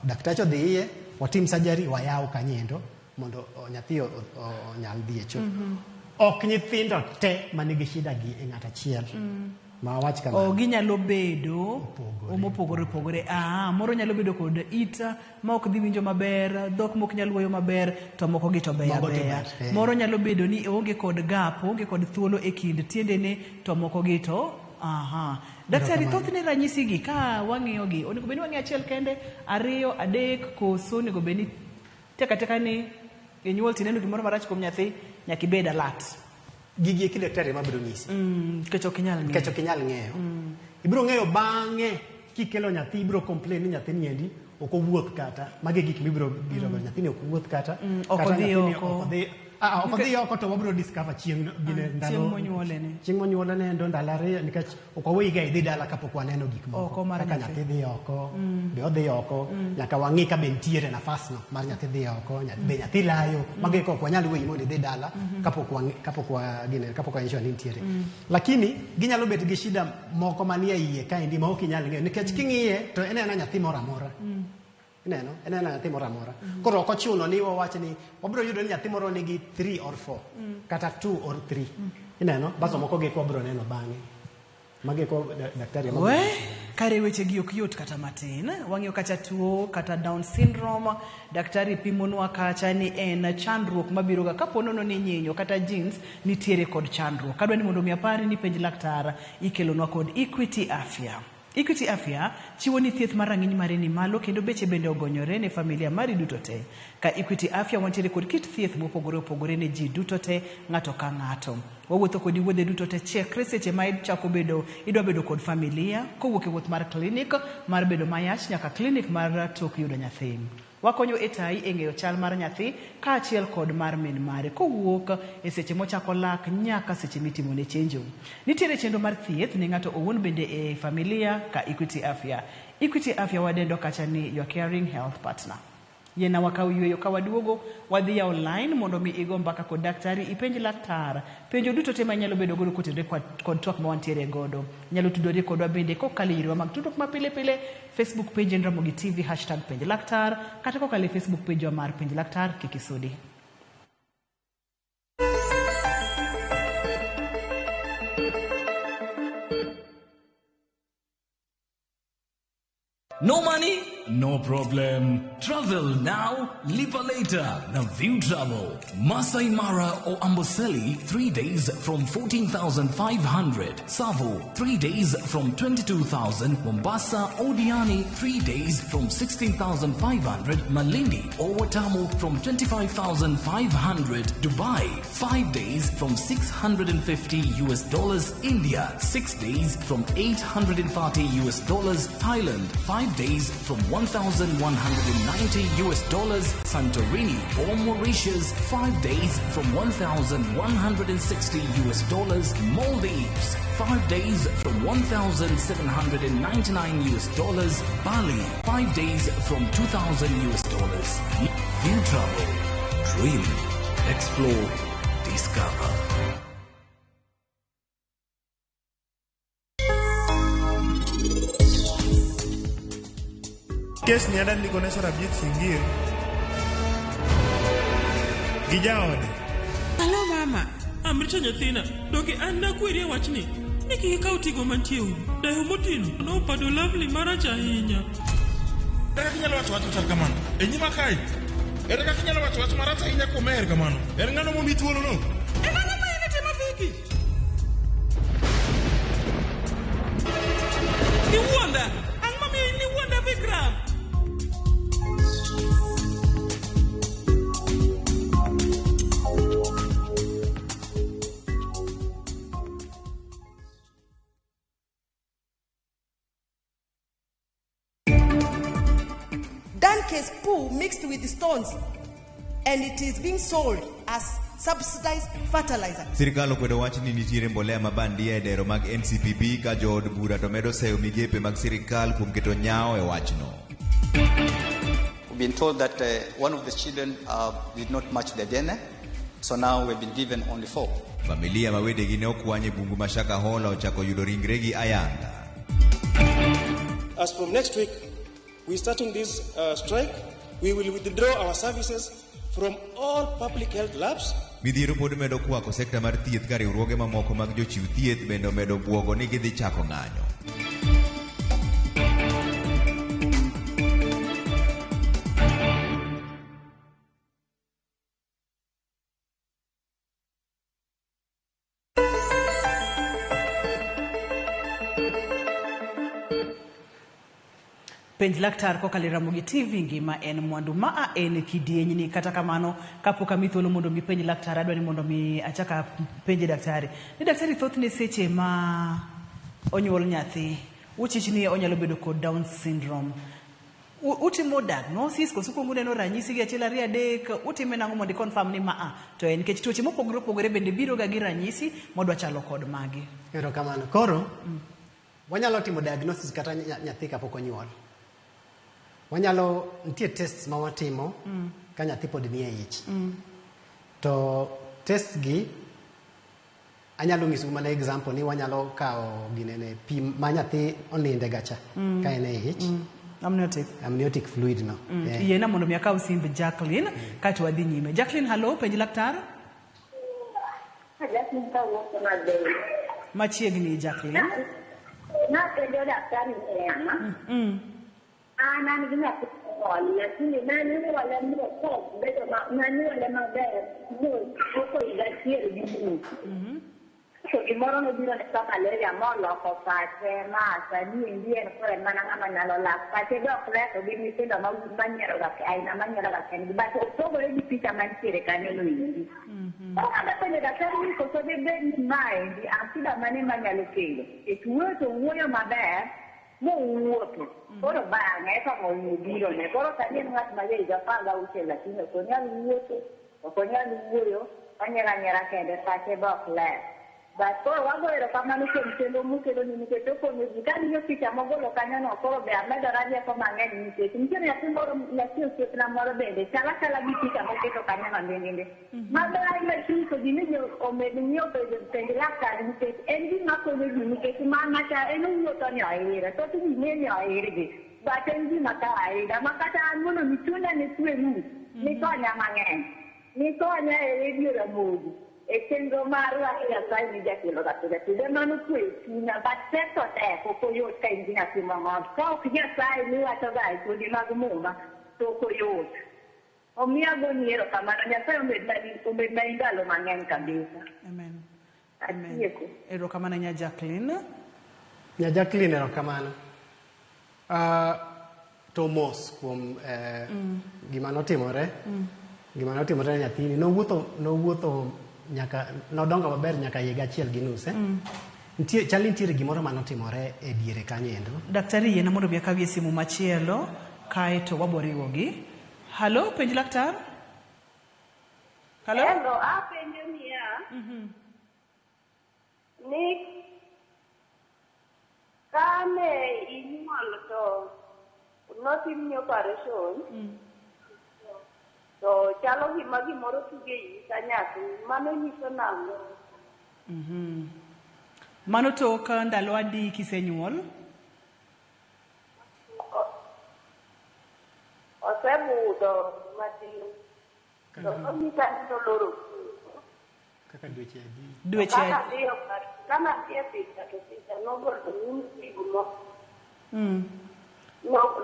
daktache odhi iye, watim surgery, wayaw kanyo mondo nyathi onyal dhi e cho. Ok nyithindo te manigi shida gi e ng'at achiel. Ma wach kamano. O ginyalo bedo Opogore. mopogore opogore. Moro nyalo bedo kod it ma ok dhi winjo maber, dhok mok nyal wuoyo maber, to moko gi to beyo Moko to abeya. ber, eh. Moro nyalo bedo ni onge kod gap, onge kod thuolo e kind tiendene, to moko gi to aha. Daktari, Erokamano. thothne ranyisi gi ka wang'iyo gi, onego bed ni wang'iyo achiel kende, ariyo, adek, koso onego bed ni tek ateka ni inyuol tineno gimoro marach kuom nyathi, nyaka ibed alert. Gigi eki daktari ema biro nyisi. Nikech ok inyal ng'eyo. Nikech ok inyal ng'eyo. Ibiro ng'eyo bang'e kikelo nyathi, ibiro complain ni nyathini endi ok owuoth kata. Magi e gik mibiro biro go. Nyathini ok owuoth kata. Ok Kata odhi nyathini oko. ok odhi. Ok odhi oko to wabiro discover chieng' gine ndalo. Chieng' monyuole ni. Chieng' monyuole ne endo ndalo ariyo nikech ok waweyiga idhi dala kapok waneno gik moko. Oko mar Kaka nyathi. nyathi dhi oko, be odhi oko, nyaka wang'i ka be nitiere nafas no mar nyathi dhi oko, be nyathi layo. Mago eka ok wanyal weyi mondo idhi dala kapok wang'i, kapok wa gine, kapok wa ensure ni nitiere. Lakini ginyalo bet gi shida moko manie iye kaendi ma ok inyal ng'eyo nikech king'iye to ineno nyathi moro amora. Ineno? Ineno nyathi moro amora. Koro ok ochuno ni wawach ni wabiro yudo ni nyathi moro nigi 3 or 4 kata 2 or 3. Ineno? Baso moko gi wabiro neno bang'e. Magi ko daktari ema We, kare weche gi ok yot kata matin. Wang'iyo kacha tuo kata Down syndrome, daktari pimonwa kacha ni en chandruok mabiro ga kapo nono ni nyinyo kata genes nitiere kod chandruok. Adwa ni mondo mi apari ni penj laktar ikelonwa kod Equity Afya. Equity Afya chiwo ni thieth mar rang'iny mare ni malo kendo beche bende ogonyore ne familia mari duto te. Ka Equity Afya wantiere kod kit thieth mopogore opogore ne ji duto te ng'ato ka ng'ato. Wawuotho kodi wuodhe duto te chakre seche ma ichako bedo idwa bedo kod familia kowuok e wuoth mar klinik mar bedo mayach nyaka klinik mar tok yudo nyathi. Wakonyo e tayi e ng'eyo chal mar nyathi kaachiel kod mar min mare kowuok e seche mochako lak nyaka seche mitimone chenjo. Nitiere chenro mar thieth ne ng'ato owuon bende e familia ka Equity Afya. Equity Afya wadendo kacha ni your caring health partner. Yiena wakaw yueyo ka waduogo wadhi yawo line mondo mi igo mbaka kod daktari ipenj laktar penjo duto te ma inyalo bedo godo kotenore kod twak ma wantiere godo. Inyalo tudori kodwa bende kokalo e yorewa mag tudruok ma pile pile Facebook page en Ramogi TV hashtag penj laktar kata kokalo e Facebook page wa mar penj laktar kik isudi. No money? No problem. Travel now, lipa later. Na View Travel. Masai Mara or Amboseli, 3 days from 14,500. Tsavo, 3 days from 22,000. Mombasa or Diani, 3 days from 16,500. Malindi or Watamu from 25,500. Dubai, 5 days from 650 US dollars. India, 6 days from 830 US dollars. Thailand, 5 days from 1,190 US dollars. Santorini or Mauritius, 5 days from 1,160 US dollars. Maldives, 5 days from 1,799 US dollars. Bali, 5 days from 2,000 US dollars. View Travel. Dream. Explore. Discover. Kes ni adwa ndiko ne Sarabjit Singir gi jaode. Alo mama, Amrita nyathina, donge an nakweri e wachni ni kik ikaw tigo mantie udi. Dayo motino nopado lovely marach ahinya. Ere kaka inyalo wacho wach machal kamano e nyima kae? Ere kaka inyalo wacho wach marach ahinya kuom Meher kamano? En ng'ano momi thuolono? En ang'o ma in itimo Viki? Iwuonda! Ang'o momiyo in iwuonda Vikram? Donkey's poo mixed with stones, and it is being sold as subsidized fertilizer. Sirikal okwedo wach ni nitiere mbolea ma bandia e dero mag NCPB ka jood bura to medo seyo migepe mag sirikal kuom keto nyao e wachno. We've been told that one of the children did not match the DNA, so now we've been given only 4. Familia ma wedegi ne okwany e bungu ma Shakahola ochako yudo ringregi ayanga. As from next week, we're starting this strike. We will withdraw our services from all public health labs. Midhiero pod medo kwako sekta mar thieth ka riwruoge mamoko mag jochiw thieth bende omedo buogo ni gidhi chako ng'anyo. Penj laktar kokalo e Ramogi TV ngima en mwandu ma a en kidienyni. Kata kamano kapok ami thuolo mondo mi penj laktar, adwa ni mondo mi achak apenje daktari. Ni daktari, thothne seche ma onyuol nyathi, uchich ni onyalo bedo kod Down syndrome. Utimo diagnosis koso kuongo uneno ranyisi gi achiel ariyo adek, utime nang'o mondo i-confirm ni ma a to en nikech tuoche mopogore opogore bende biro ga gi ranyisi modwa chalo kod magi. Erokamano. Koro wanyalo timo diagnosis kata nyathi kapok onyuol. Wanyalo, nitie tests ma watimo ka nyathi pod nie ich. To tests gi anyalo nyisou mana example ni wanyalo kawo ginene pi ma nyathi oninde gacha ka en e ich. Amniotic. Amniotic fluid no. Yiena mondo mi akaw simb Jacqueline kaeto wadhi nyime. Jacqueline, hello, penj laktar. Jacqueline kawuok Homa Bay. Machiegni Jacqueline. Napenjo daktari niya, an an gi nyathi monyuol, lakini nanyuole mobedo nanyuole maber mochopo higa achiel gi nus. To gimoro nobiro ne ka malaria moloko pache ma sani endi en koro en mana ng'ama nyalo lak. Pache be ok ler to gin nyithindo manyiero ga aina manyiero ga kendgi. But opogore gi picha mantiere kanyo no endi. Koro adwa penjo daktari ni koso dibed ni maendi shida mane manyalo kelo. Nikech wuoyo to wuoyo maber mowuotho. Koro bang'e ka ng'ol obiro ne. Koro sani en ng'at ma ja higa 16 lakini ok onyal wuotho, ok onyal wuoyo, onyiero anyiera kende, pache be ok ler. But koro wago erokamano kuom chenro mukelo ni nikech okonyo ji. Kang'iyo picha mogolo kanyo no koro be amedora rieko mang'eny nikech nitie nyathi moro, nyathi osiepna moro bende chal achala gi picha moketo kanyo no ndindindi. Maber ahinya kinyiso ji ni omed ng'iyo penj laktar nikech en gima konyo ji nikech mama cha en owuotho ni oire, thoth ji ng'e ni oirgi. But en gima kawaida ma kata an mondo mi chunya ne kwe mos, nikonya mang'eny. Nikonya e redio Ramogi. E chenro marwa Nyasaye ni jakelo ga pile pile mano kweyo chunya but tek to tek ok oyot ka in gi nyathi mong'ol ka ok Nyasaye miwacho ga e puonj mag muma to ok oyot omiyo agoni erokamano Nyasaye omedna ndalo mang'eny kabisa. Amen. Atieko. Erokamano nya Jacqueline. Nya Jacqueline erokamano. To mos kuom gima notimore. Gima notimore ne nyathini nowuotho nyaka nodongo maber nyaka higa 1.5. Nitie chal nitiere gimoro manotimore e diere kanyo endo. Daktari yiena mondo mi akawie simu machielo kaeto waboriwogi. Halo, penj laktar. Halo? Hello, apenjo niya. Ni kane inyuol to notimni operation to chalo gima gimoro tuge iyi ka nyathi, mano nyiso nang'o? Mano tok ndalo adi kisenyuol? Osebudho matin. To onyisa ni noloro. Kaka dweche adi? Dweche adi? Kana dhi e picha to picha nogolo ni nitie gimoro.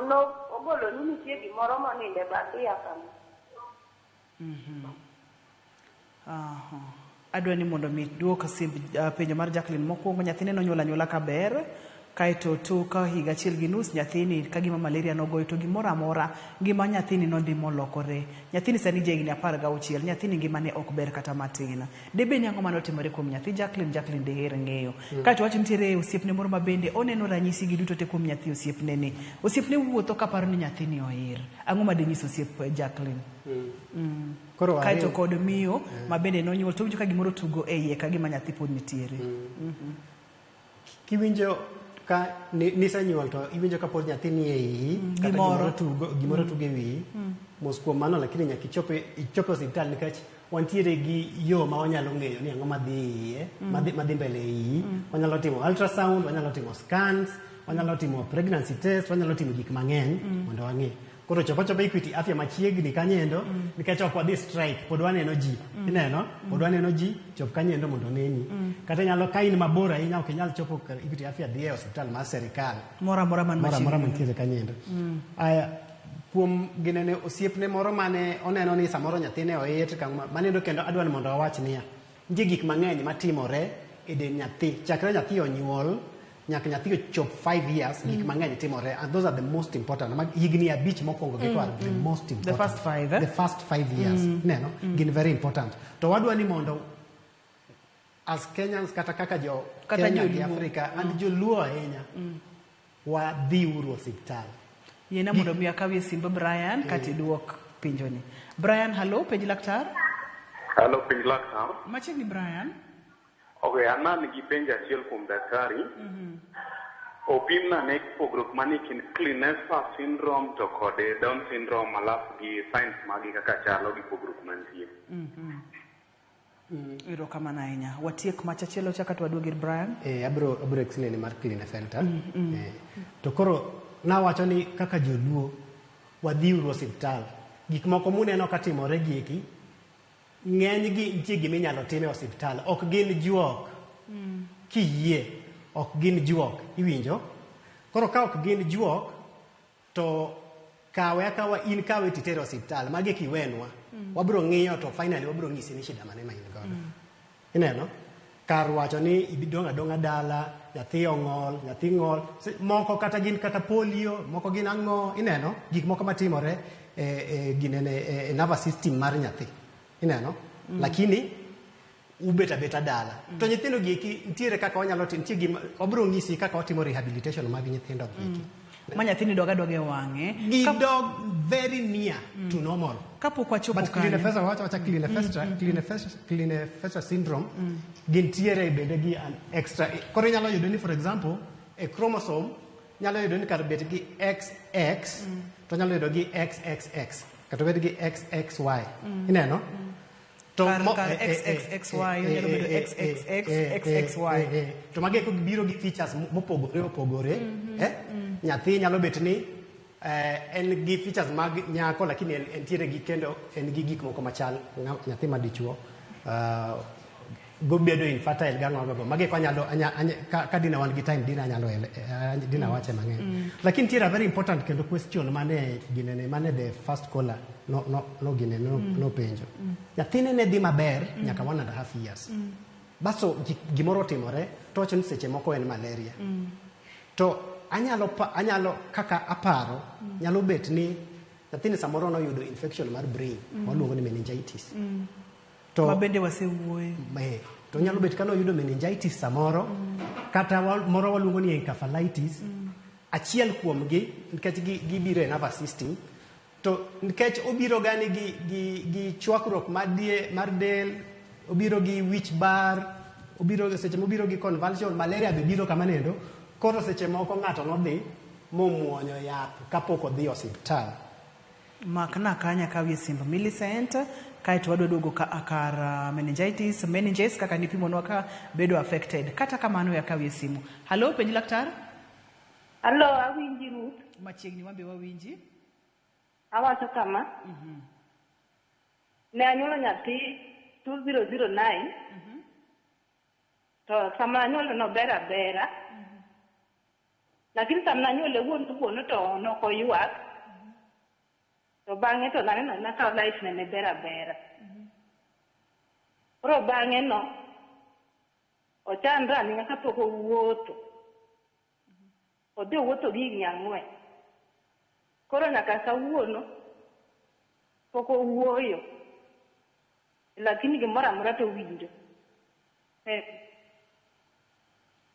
No ogolo ni nitie gimoro moninde bath iya kama. Aha. Adwa ni mondo mi duok simb penjo mar Jacqueline mokwongo. Nyathine nonyuol anyuola kaber, kaeto tok higa 1.5 nyathini ka gima malaria nogoyo to gimoro amora ngima nyathini nodhi molokore. Nyathini sani ja higni 16, nyathini ngimane ok ber kata matin. Debed ni ang'o manotimore kuom nyathi Jacqueline? Jacqueline diher ng'eyo. Kaeto wacho nitiere osiepne moro ma bende oneno ranyisi gi duto te kuom nyathi osiepne ni. Osiepne wuotho kaparo ni nyathini oir. Ang'o ma dinyis osiep Jacqueline? Koro kaeto kod miyo ma bende nonyuol to winjo ka gimoro tugo e iye ka gima nyathi pod nitiere. Kiwinjo ka nisenyuol to iwinjo ka pod nyathi ni e iyi, kata gimoro tugo e wiyi. Mos kuom mano, lakini nyaka ichop e osiptal nikech wantiere gi yo ma wanyalo ng'eyo ni ang'o madhi iye, madhi mbele e iyi. Wanyalo timo ultrasound, wanyalo timo scans, wanyalo timo pregnancy test, wanyalo timo gik mang'eny mondo wang'e. Koro chopo chopo Equity Afya machiegni kanyendo, nikech ok wadhi strike, pod waneno ji. Ineno? Pod waneno ji, chop kanyendo mondo neni. Kata inyalo ka in mabor ahinya ok inyal chopo Equity Afya, dhi e osiptal mar serikal. Moro amora man Moro amora machiegni. mantiere kanyendo. Aya, kuom ginene osiepne moro mane oneno ni samoro nyathine oit kama manendo, kendo adwa ni mondo awach niya, nitie gik mang'eny matimore e del nyathi. Chakre nyathi onyuol nyaka nyathi ochop 5 years, gik mang'eny timore, and those are the most important. Mag higni 5 mokwongo gi to are the most important. The first 5, eh? The first 5 years. Neno, gin very important. To wadwa ni mondo as Kenyans kata kaka jo Kata Kenya gi joluo. Africa and joluo ahinya, wadhi uru osiptal. Yiena mondo mi akawie simb Brian kata iduok penjoni. Brian, hello, penj laktar. Hello, penj laktar. Machiegni Brian. Okay, an an gi penjo achiel kuom daktari. Opimna ne pogruok manie kind Klinefelter syndrome to kod Down syndrome, alafu gi signs magi kaka chalo gi pogruok mantie. Erokamano ahinya. Watiek mach achiel cha kato waduog ir Brian. Abro explain mar Klinefelter. To koro nawacho ni kaka joluo wadhi uru osiptal. Gik moko muneno katimore gi eki, ng'eny gi nitie gima inyalo tim e osiptal. Ok gin juok. Kiyie, ok gin juok. Iwinjo? Koro ka ok gin juok, to kawe akawa in kawe titere osiptal. Magi kiwenwa. Wabro ng'iyo to finally wabro ng'isi ni shida mane ma in godo. Ineno? Kar wacho ni idong' adong'a dala, nyathi ong'ol, nyathi ng'ol, moko kata gin kata polio, moko gin ang'o, ineno gik moko matimore e ginene e nervous system mar nyathi. Ineno? Lakini ubet abeta dala. To nyithindo gi eki nitiere kaka wanyalo timo, nitie gima wabiro nyisi kaka watimo rehabilitation mag nyithindo gi eki. Ma nyathini dog adoga e wang'e. Gidog very near to normal. Kapok wachopo But kanyo. Klinefelter, wacha wacha Klinefelter, Klinefelter syndrome, gintiere bende gi an extra. Koro inyalo yudo ni for example, e chromosome nyalo yudo ni kar bet gi XX to nyalo yudo gi XXX kata bed gi XXY. Ineno? To Kar XXXY onyalo bedo XXX, XXY. To magi eko biro gi features mopogore opogore. Nyathi nyalo bet ni en gi features mag nyako lakini entiere gi kendo en gi gik moko machal nyathi madichuo. Gobedo infertile gang'o go. Magi eko anyalo ka dina wan gi time dina anyalo dina wache mang'eny. Lakini nitiere a very important kendo question mane ginene mane the first caller no ginene no penjo. Nyathine ne dhi maber nyaka 1.5 years. Baso gimoro otimore to wacho ni seche moko en malaria. To anyalo kaka aparo nyalo bet ni nyathini samoro noyudo infection mar brain waluongo ni meningitis. To Ma bende wasewuoye. To nyalo bet ka noyudo meningitis samoro kata moro waluongo ni encephalitis. Achiel kuomgi nikech gibiro e nervous system to nikech obiro gani gi chwakruok mar del, obiro gi wich bar, obiro seche mobiro gi convulsion, malaria be biro kama nendo. Koro seche moko ng'ato nodhi momuonyo yath kapok odhi osiptal. Makna kanya kawie simb Millicent kaeto wadwa duogo ka kar meningitis, meninges kaka nipimonwa ka bedo affected. Kata kamano ya kawie simu. Halo, penj laktar? Halo, awinji Ruth. Machiegni wambe wawinji. Awacho kama. Ne anyuolo nyathi 2009. To sama anyuolo no ber abera. Lakini sama nanyuole wuon to nok oywak. To bang'e to naneno ka life ne ber abera. Koro bang'e no ochandra ni kapok owuotho. Odhi owuotho gi higni 4. Koro nyaka kawuono pok owuoyo. Lakini gimoro amora to owinjo.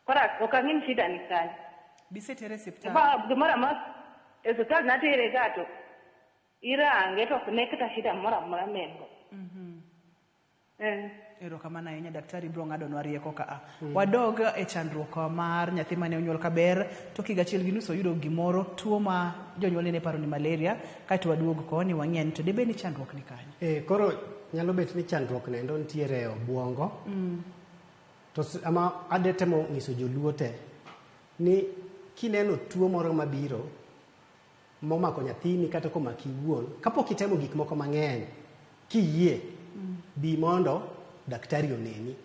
Koro ok ang'e ni shida ni kanye. Bisetere osiptal? Gimoro amora e osiptal natere ga to irange to ok ne kata shida moro amora ma en go. Erokamano ahinya daktari biro ng'adonwa rieko ka a. Wadog e chandruok mar nyathi mane onyuol kaber to higa 1.5 oyudo gimoro tuo ma jonyuolne ne paro ni malaria kaeto waduog koni wang'e ni to debed ni chandruok ni kanye. Koro nyalo bet ni chandruok nendo nitiere e obuongo. To ama ade temo nyiso joluo te ni kineno tuo moro mabiro momako nyathini kata komaki iwuon kapok itemo gik moko mang'eny kiyie bi mondo daktari oneni.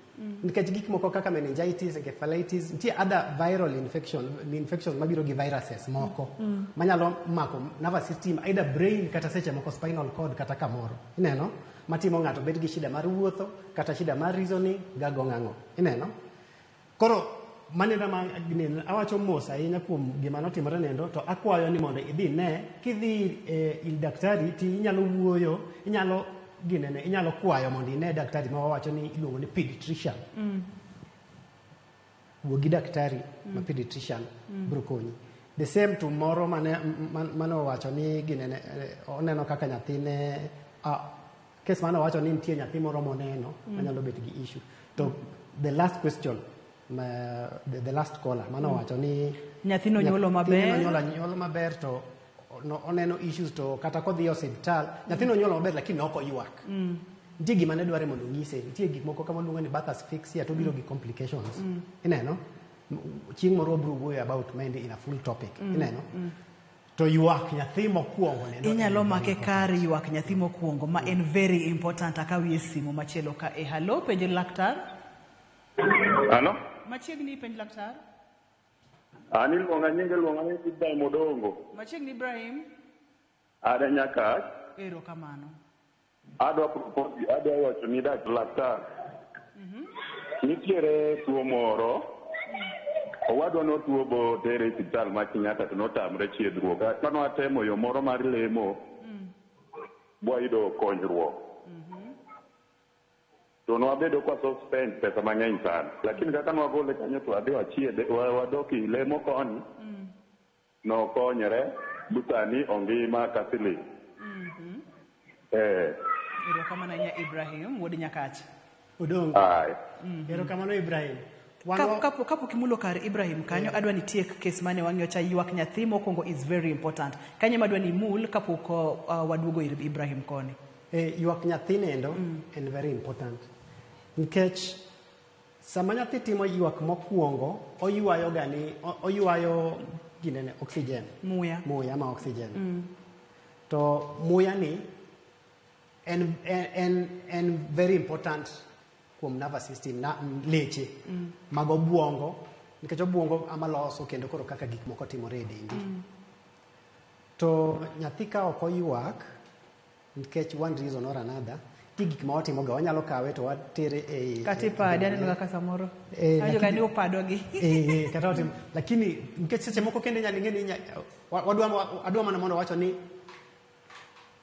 Nikech gik moko kaka meningitis, encephalitis, nitie other viral infections mabiro gi viruses moko manyalo mako nervous system, either brain kata seche moko spinal cord kata kamoro. Ineno? Matimo ng'ato bet gi shida mar wuotho kata shida mar reasoning gago ng'ang'o. Ineno? Koro maneno ma awacho mos ahinya kuom gima notimore nendo to akwayo ni mondo idhi ne kidhi ir daktari ti inyalo wuoyo, inyalo ginene, inyalo kwayo mondo ine daktari ma wawacho ni iluongo ni pediatrician. Wuo gi daktari ma pediatrician biro konyi. The same to moro mane owacho ni ginene oneno kaka nyathine kes mane owacho ni nitie nyathi moro moneno manyalo bet gi issue. To the last question the last caller mane owacho ni nyathino onyuolo maber, nyathino maber to oneno issues to kata kodhi e osiptal nyathino onyuolo maber lakini ok oywak. Nitie gima ne dware mondo onyise, nitie gik moko kama luongo ni birth asphyxia to biro gi complications. Ineno? Chieng' moro wabiro wuoyo about mendi in a full topic. Ineno? To ywak nyathi mokwongo nendo inyalo make kar ywak nyathi mokwongo ma en very important. Akawie simu machielo ka e halo, penj laktar. Halo? Machiegni penj laktar. An iluonga nyinge iluonga ni Ibrahim Odongo. Machiegni Ibrahim. Ada Nyakach. Erokamano. Adwa propose, adwa wacho ni dak laktar. Nitiere tuo moro. Owadwa notuo bo tere e osiptal ma Kenyatta to notamre chiedhruok. Ka nwatemo yo moro mar lemo, bwayudo konyruok. To nwabedo kwa suspend pesa mang'eny sana. Lakini kaka nwagole kanyo to wadhi wachiedhe, wadok i lemo koni, nokonyore, bu sani ongima ka siling'. Erokamano ahinya Ibrahim wuod Nyakach. Odongo. Aye. Erokamano Ibrahim. Kapok imulo kar Ibrahim kanyo, adwa ni tiek kes mane wang'iyo cha ywak nyathi mokwongo is very important. Kanyo ema adwa ni imul kapok waduogo ir Ibrahim koni. Ywak nyathi nendo en very important. Nikech sama nyathi timo ywak mokwongo, oywayo ga ni oywayo ginene oxygen. Muya. Muya ma oxygen. To muya ni en very important kuom nervous system na leche mag obuongo nikech obuongo ama loso kendo koro kaka gik moko timore e dendi. To nyathi ka ok oywak nikech one reason or another, nitie gik ma watimo ga wanyalo kawe to watere e Kata ipade aneno kaka samoro. Awinjo ga ni opadogi. Kata watimo lakini nikech seche moko kendo inyalo ing'e ni adwa mana mondo wacho ni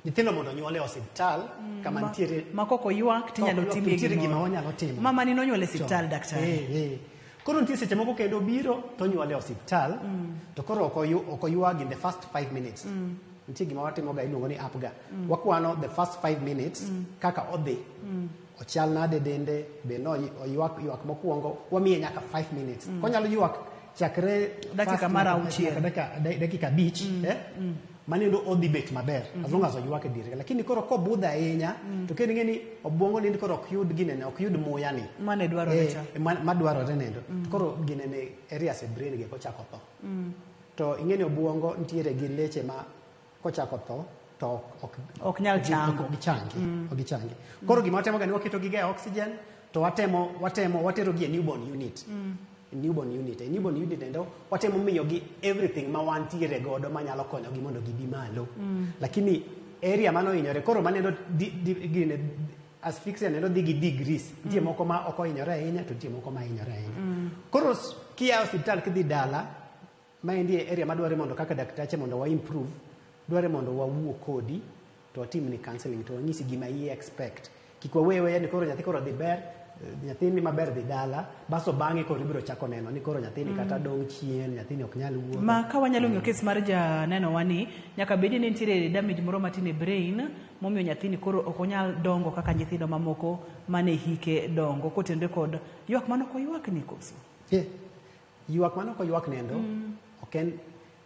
nyithindo mondo onyuol e osiptal kama nitiere ma kok oywak tinyalo timie nitiere gima wanyalo timo. Mama ni nonyuol e osiptal daktari. Koro nitie seche moko kendo biro to onyuol e osiptal to koro ok oywag in the first 5 minutes. Nitie gima watimo ga iluongo ni APGAR. Wakwano the first 5 minutes kaka odhi. Ochal nade dende, be no oywak ywak mokwongo, wamiye nyaka 5 minutes. Konyalo ywak chakre dakika mar auchiel. Dakika 5, manendo odhi bet maber as long as oywak e diere. Lakini koro kobudho ahinya to kendo ing'e ni obuongo ni koro ok yud ginene, ok yud muya ni. Mane dwarore cha. Madwarore nendo. Koro ginene areas e brain gi kochako tho. To ing'e ni obuongo nitiere gi leche ma kochako tho to ok nyal chango. Ok gichangi. Koro gima watemo ga ni waketo gi e oxygen to watemo watero gi e newborn unit. Newborn unit. E newborn unit endo watemo miyo gi everything ma wantiere godo manyalo konyo gi mondo gibi malo. Lakini area mano hinyore koro manendo gine asphyxia nendo dhi gi degrees. Nitie moko ma ok ohinyore ahinya to nitie moko ma hinyore ahinya. Koro kia osiptal kidhi dala, maendi e area madware mondo kaka daktache mondo wa improve, dware mondo wawuo kodi to watimni counseling to wanyisi gima i expect. Kik wawewe ni koro nyathi koro dhi ber, nyathini maber dhi dala, baso bang'e koro ibiro chako neno ni koro nyathini kata dong' chien, nyathini ok nyal wuotho. Ma ka wanyalo ng'iyo kes mar janeno wani, nyaka bedi ni nitiere damage moro matin e brain momiyo nyathini koro ok onyal dongo kaka nyithindo mamoko mane hike dongo kotenore kod ywak mano ok oywak ni koso. Ywak mano ok oywak nendo, ok en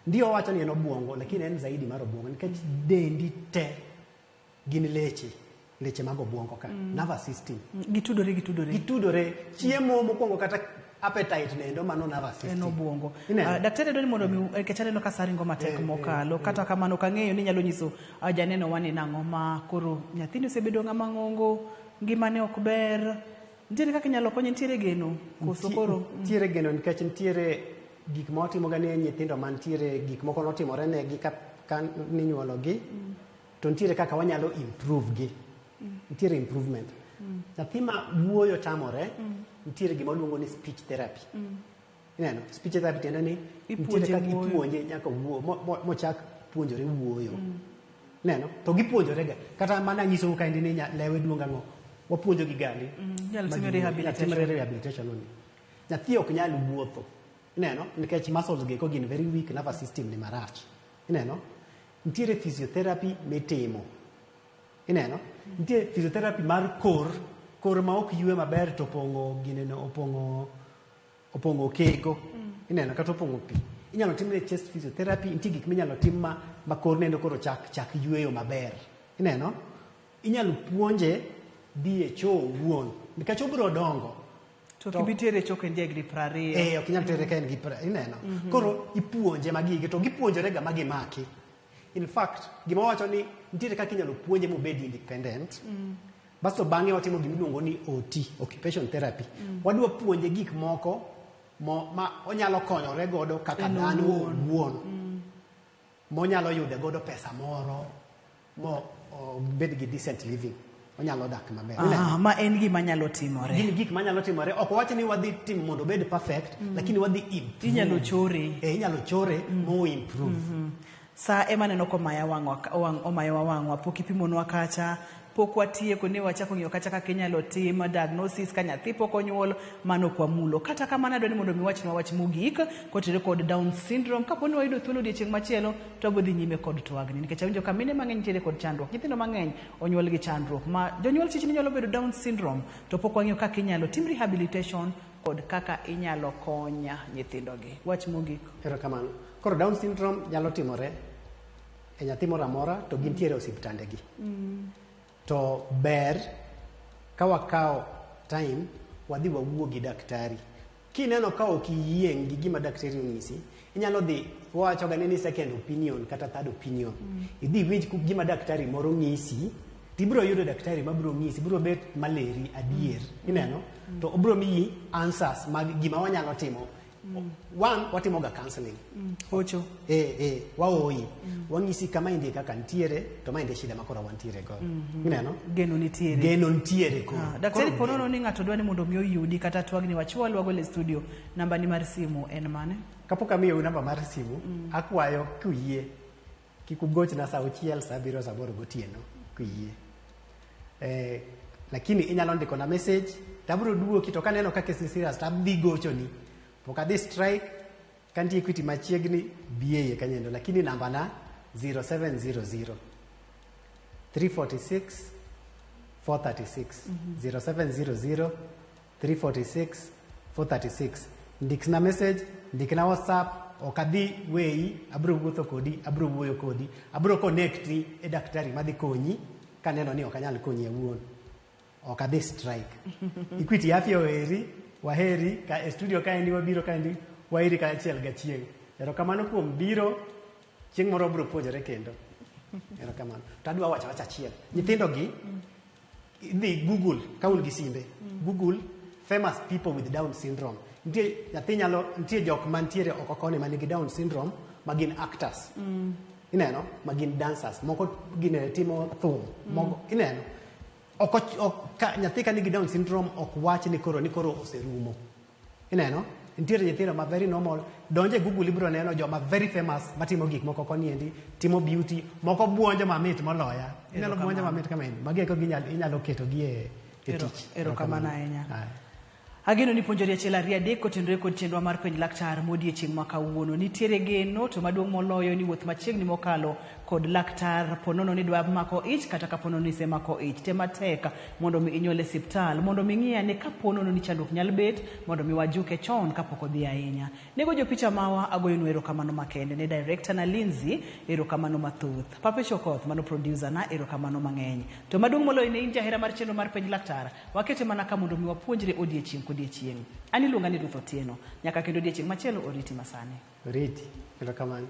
ndio wacho ni en obuongo, lakini en zaidi mar obuongo nikech dendi te gin leche. Leche mag obuongo ka, nervous system. Gitudore. Chiemo mokwongo kata appetite nendo mano nervous system. En obuongo. Daktari adwa ni mondo mi nikech aneno ka sa ringo matek mokalo, kata kamano ok ang'eyo ni nyalo nyiso janeno wani nang'o ma koro nyathini osebedo ng'ama ng'ongo, ngimane ok ber. Nitiere kaka inyalo konye, nitiere geno koso koro? Nitiere geno nikech nitiere gik ma watimo ga ni nyithindo mantiere gik moko notimore negi ka ninyuolo gi, to nitiere kaka wanyalo improve gi. Nitiere improvement. Nyathi ma wuoyo tamore, nitiere gima waluongo ni speech therapy. Ineno, speech therapy tiende ni nitiere kaka ipuonje nyaka wuo, mochak puonjore wuoyo. Ineno, to gipuonjore ga. Kata mana nyisou kaendi ni lewe duong' ang'o, wapuonjo gi gandi. Inyalo timne rehabilitation. Rehabilitation ni. Nyathi ok nyal wuotho. Ineno, nikech muscles gi gin very weak, nervous system ni marach. Ineno, nitiere physiotherapy mitimo. Ineno, nitie physiotherapy mar kor ma ok ywe maber to opong'o gineno, opong'o keko. Ineno, kata opong'o pi. Inyalo timne chest physiotherapy, nitie gik minyalo tim ma kor nendo koro chak yweyo maber. Ineno, inyalo puonje dhi e choo owuon, nikech obiro dongo. To ok ibi tere e choo ka en ja higni 20. Ok inyal tere ka en gi 20, ineno. Koro ipuonje magigi to gipuonjore ga ma gimaki. In fact, gima wacho ni nitiere kaka inyalo puonje mobed independent. Basto bang'e watimo gima iluongo ni OT, occupation therapy. Wadwa puonje gik moko ma onyalo konyore godo kaka dhano owuon. Monyalo yude godo pesa moro mo obed gi decent living. Onyalo dak maber. Ah, ma en gima nyalo timore. Gin gik manyalo timore. Ok wawach ni wadhi timo mondo obed perfect, lakini wadhi improve. Inyalo chore. Eh, inyalo chore mo improve. Sa ema neno komaya wang'wa omayowa wang'wa pok ipimonwa kacha pok watieko ni wachako ng'iyo kacha kaka inyalo tim diagnosis ka nyathi pok onyuol mano ok wamulo kata kamano adwa ni mondo mi wachnwa wach mogik kotenore kod Down syndrome kapo ni wayudo thuolo odiechieng' machielo to wabiro dhi nyime kod twagni nikech awinjo ka mine mang'eny nitiere kod chandruok nyithindo mang'eny onyuol gi chandruok ma jonyuol chich ni nyalo bedo Down syndrome to pok wang'iyo kaka inyalo tim rehabilitation kod kaka inyalo konya nyithindogi wach mogik. Erokamano. Koro Down syndrome nyalo timore e nyathi moro amora to gintiere e osiptandegi. To ber ka wakawo time wadhi wawuo gi daktari. Kineno ka ok iyieng' gi gima daktari onyisi, inyalo dhi wawachoga ni second opinion kata third opinion. Idhi iwinj gima daktari moro ng'isi, tibiro yudo daktari mabiro ng'isi, biro bet maleri adier. Ineno? To obiro miyi answers mag gima wanyalo timo. One, watimoga counseling. Hocho. Eh, waoyi. Wang'isi kama endi kaka nitiere, to ma endi e shida ma koro wantiere godo. Ineno? Geno nitiere. Geno nitiere koro. Ah, daktari Koro po nono ni ng'ato dwa ni mondo mi oyudi kata twagni wachwal wagol e studio namba ni mar simu en mane? Kapok amiyou namba mar simu, akwayo kuyie kik ugochna sa 6, sa 7, sa 8 gotieno kuyie. Lakini inyalo ndikona message to abiro duoki to kaneno ka case ni serious to adhi gochoni. Pok adhi strike kantie Equity machiegni bi e iye kanyo lakini namba na 0700 346 436 0700 346 436 ndikna message ndikna WhatsApp ok adhi weyi abiro wuotho kodi abiro wuoyo kodi abiro connecti e daktari madhi konyi kaneno ni ok anyal konyi awuon ok adhi strike Equity Afya oheri waheri ka e studio kaendi wabiro kaendi wairi kaachiel gachieng' erokamano kuom biro chieng' moro wabiro puonjore kendo erokamano to adwa wacho wach achiel nyithindo gi idhi google ka un gi simbe google famous people with Down syndrome nitie nyathi nyalo nitie jok mantiere oko koni manigi Down syndrome ma gin actors ineno ma gin dancers moko gin timo thum moko ineno ok ka nyathi ka nigi Down syndrome ok wach ni koro oserumo ineno nitiere nyithindo ma very normal donje google ibiro neno joma very famous matimo gik moko koni endi timo beauty moko buonjo mamit moloya inyalo buonjo mamit kama endi magi eko inyalo keto gi e tich Erokamano ahinya. Ageno ni puonjori achiel ariyo adek kotenore kod chenro mar penj laktar modiechieng' ma kawuono. Nitiere geno to maduong' moloyo ni wuoth machiegni mokalo kod laktar ponono ni dwa mako ich kata ka ponono ni isemako ich. Tem matek mondo mi inyuol e siptal mondo mi ng'i ane ka ponono ni chandruok nyalo bet mondo mi wajuke chon kapok odhi ahinya. Nego jopicha mawa agoyonu erokamano makende ne director na Lindsay erokamano mathoth. Papecho Okoth mano producer na erokamano mang'eny. To maduong' moloyo ne in jahera mar chenro mar penj laktar wakete mana ka mondo mi wapuonjre odiechieng' kodiechieng'. An iluonga ni Ruth Otieno. Nyaka kendo odiechieng' machielo oriti masani. Oriti erokamano.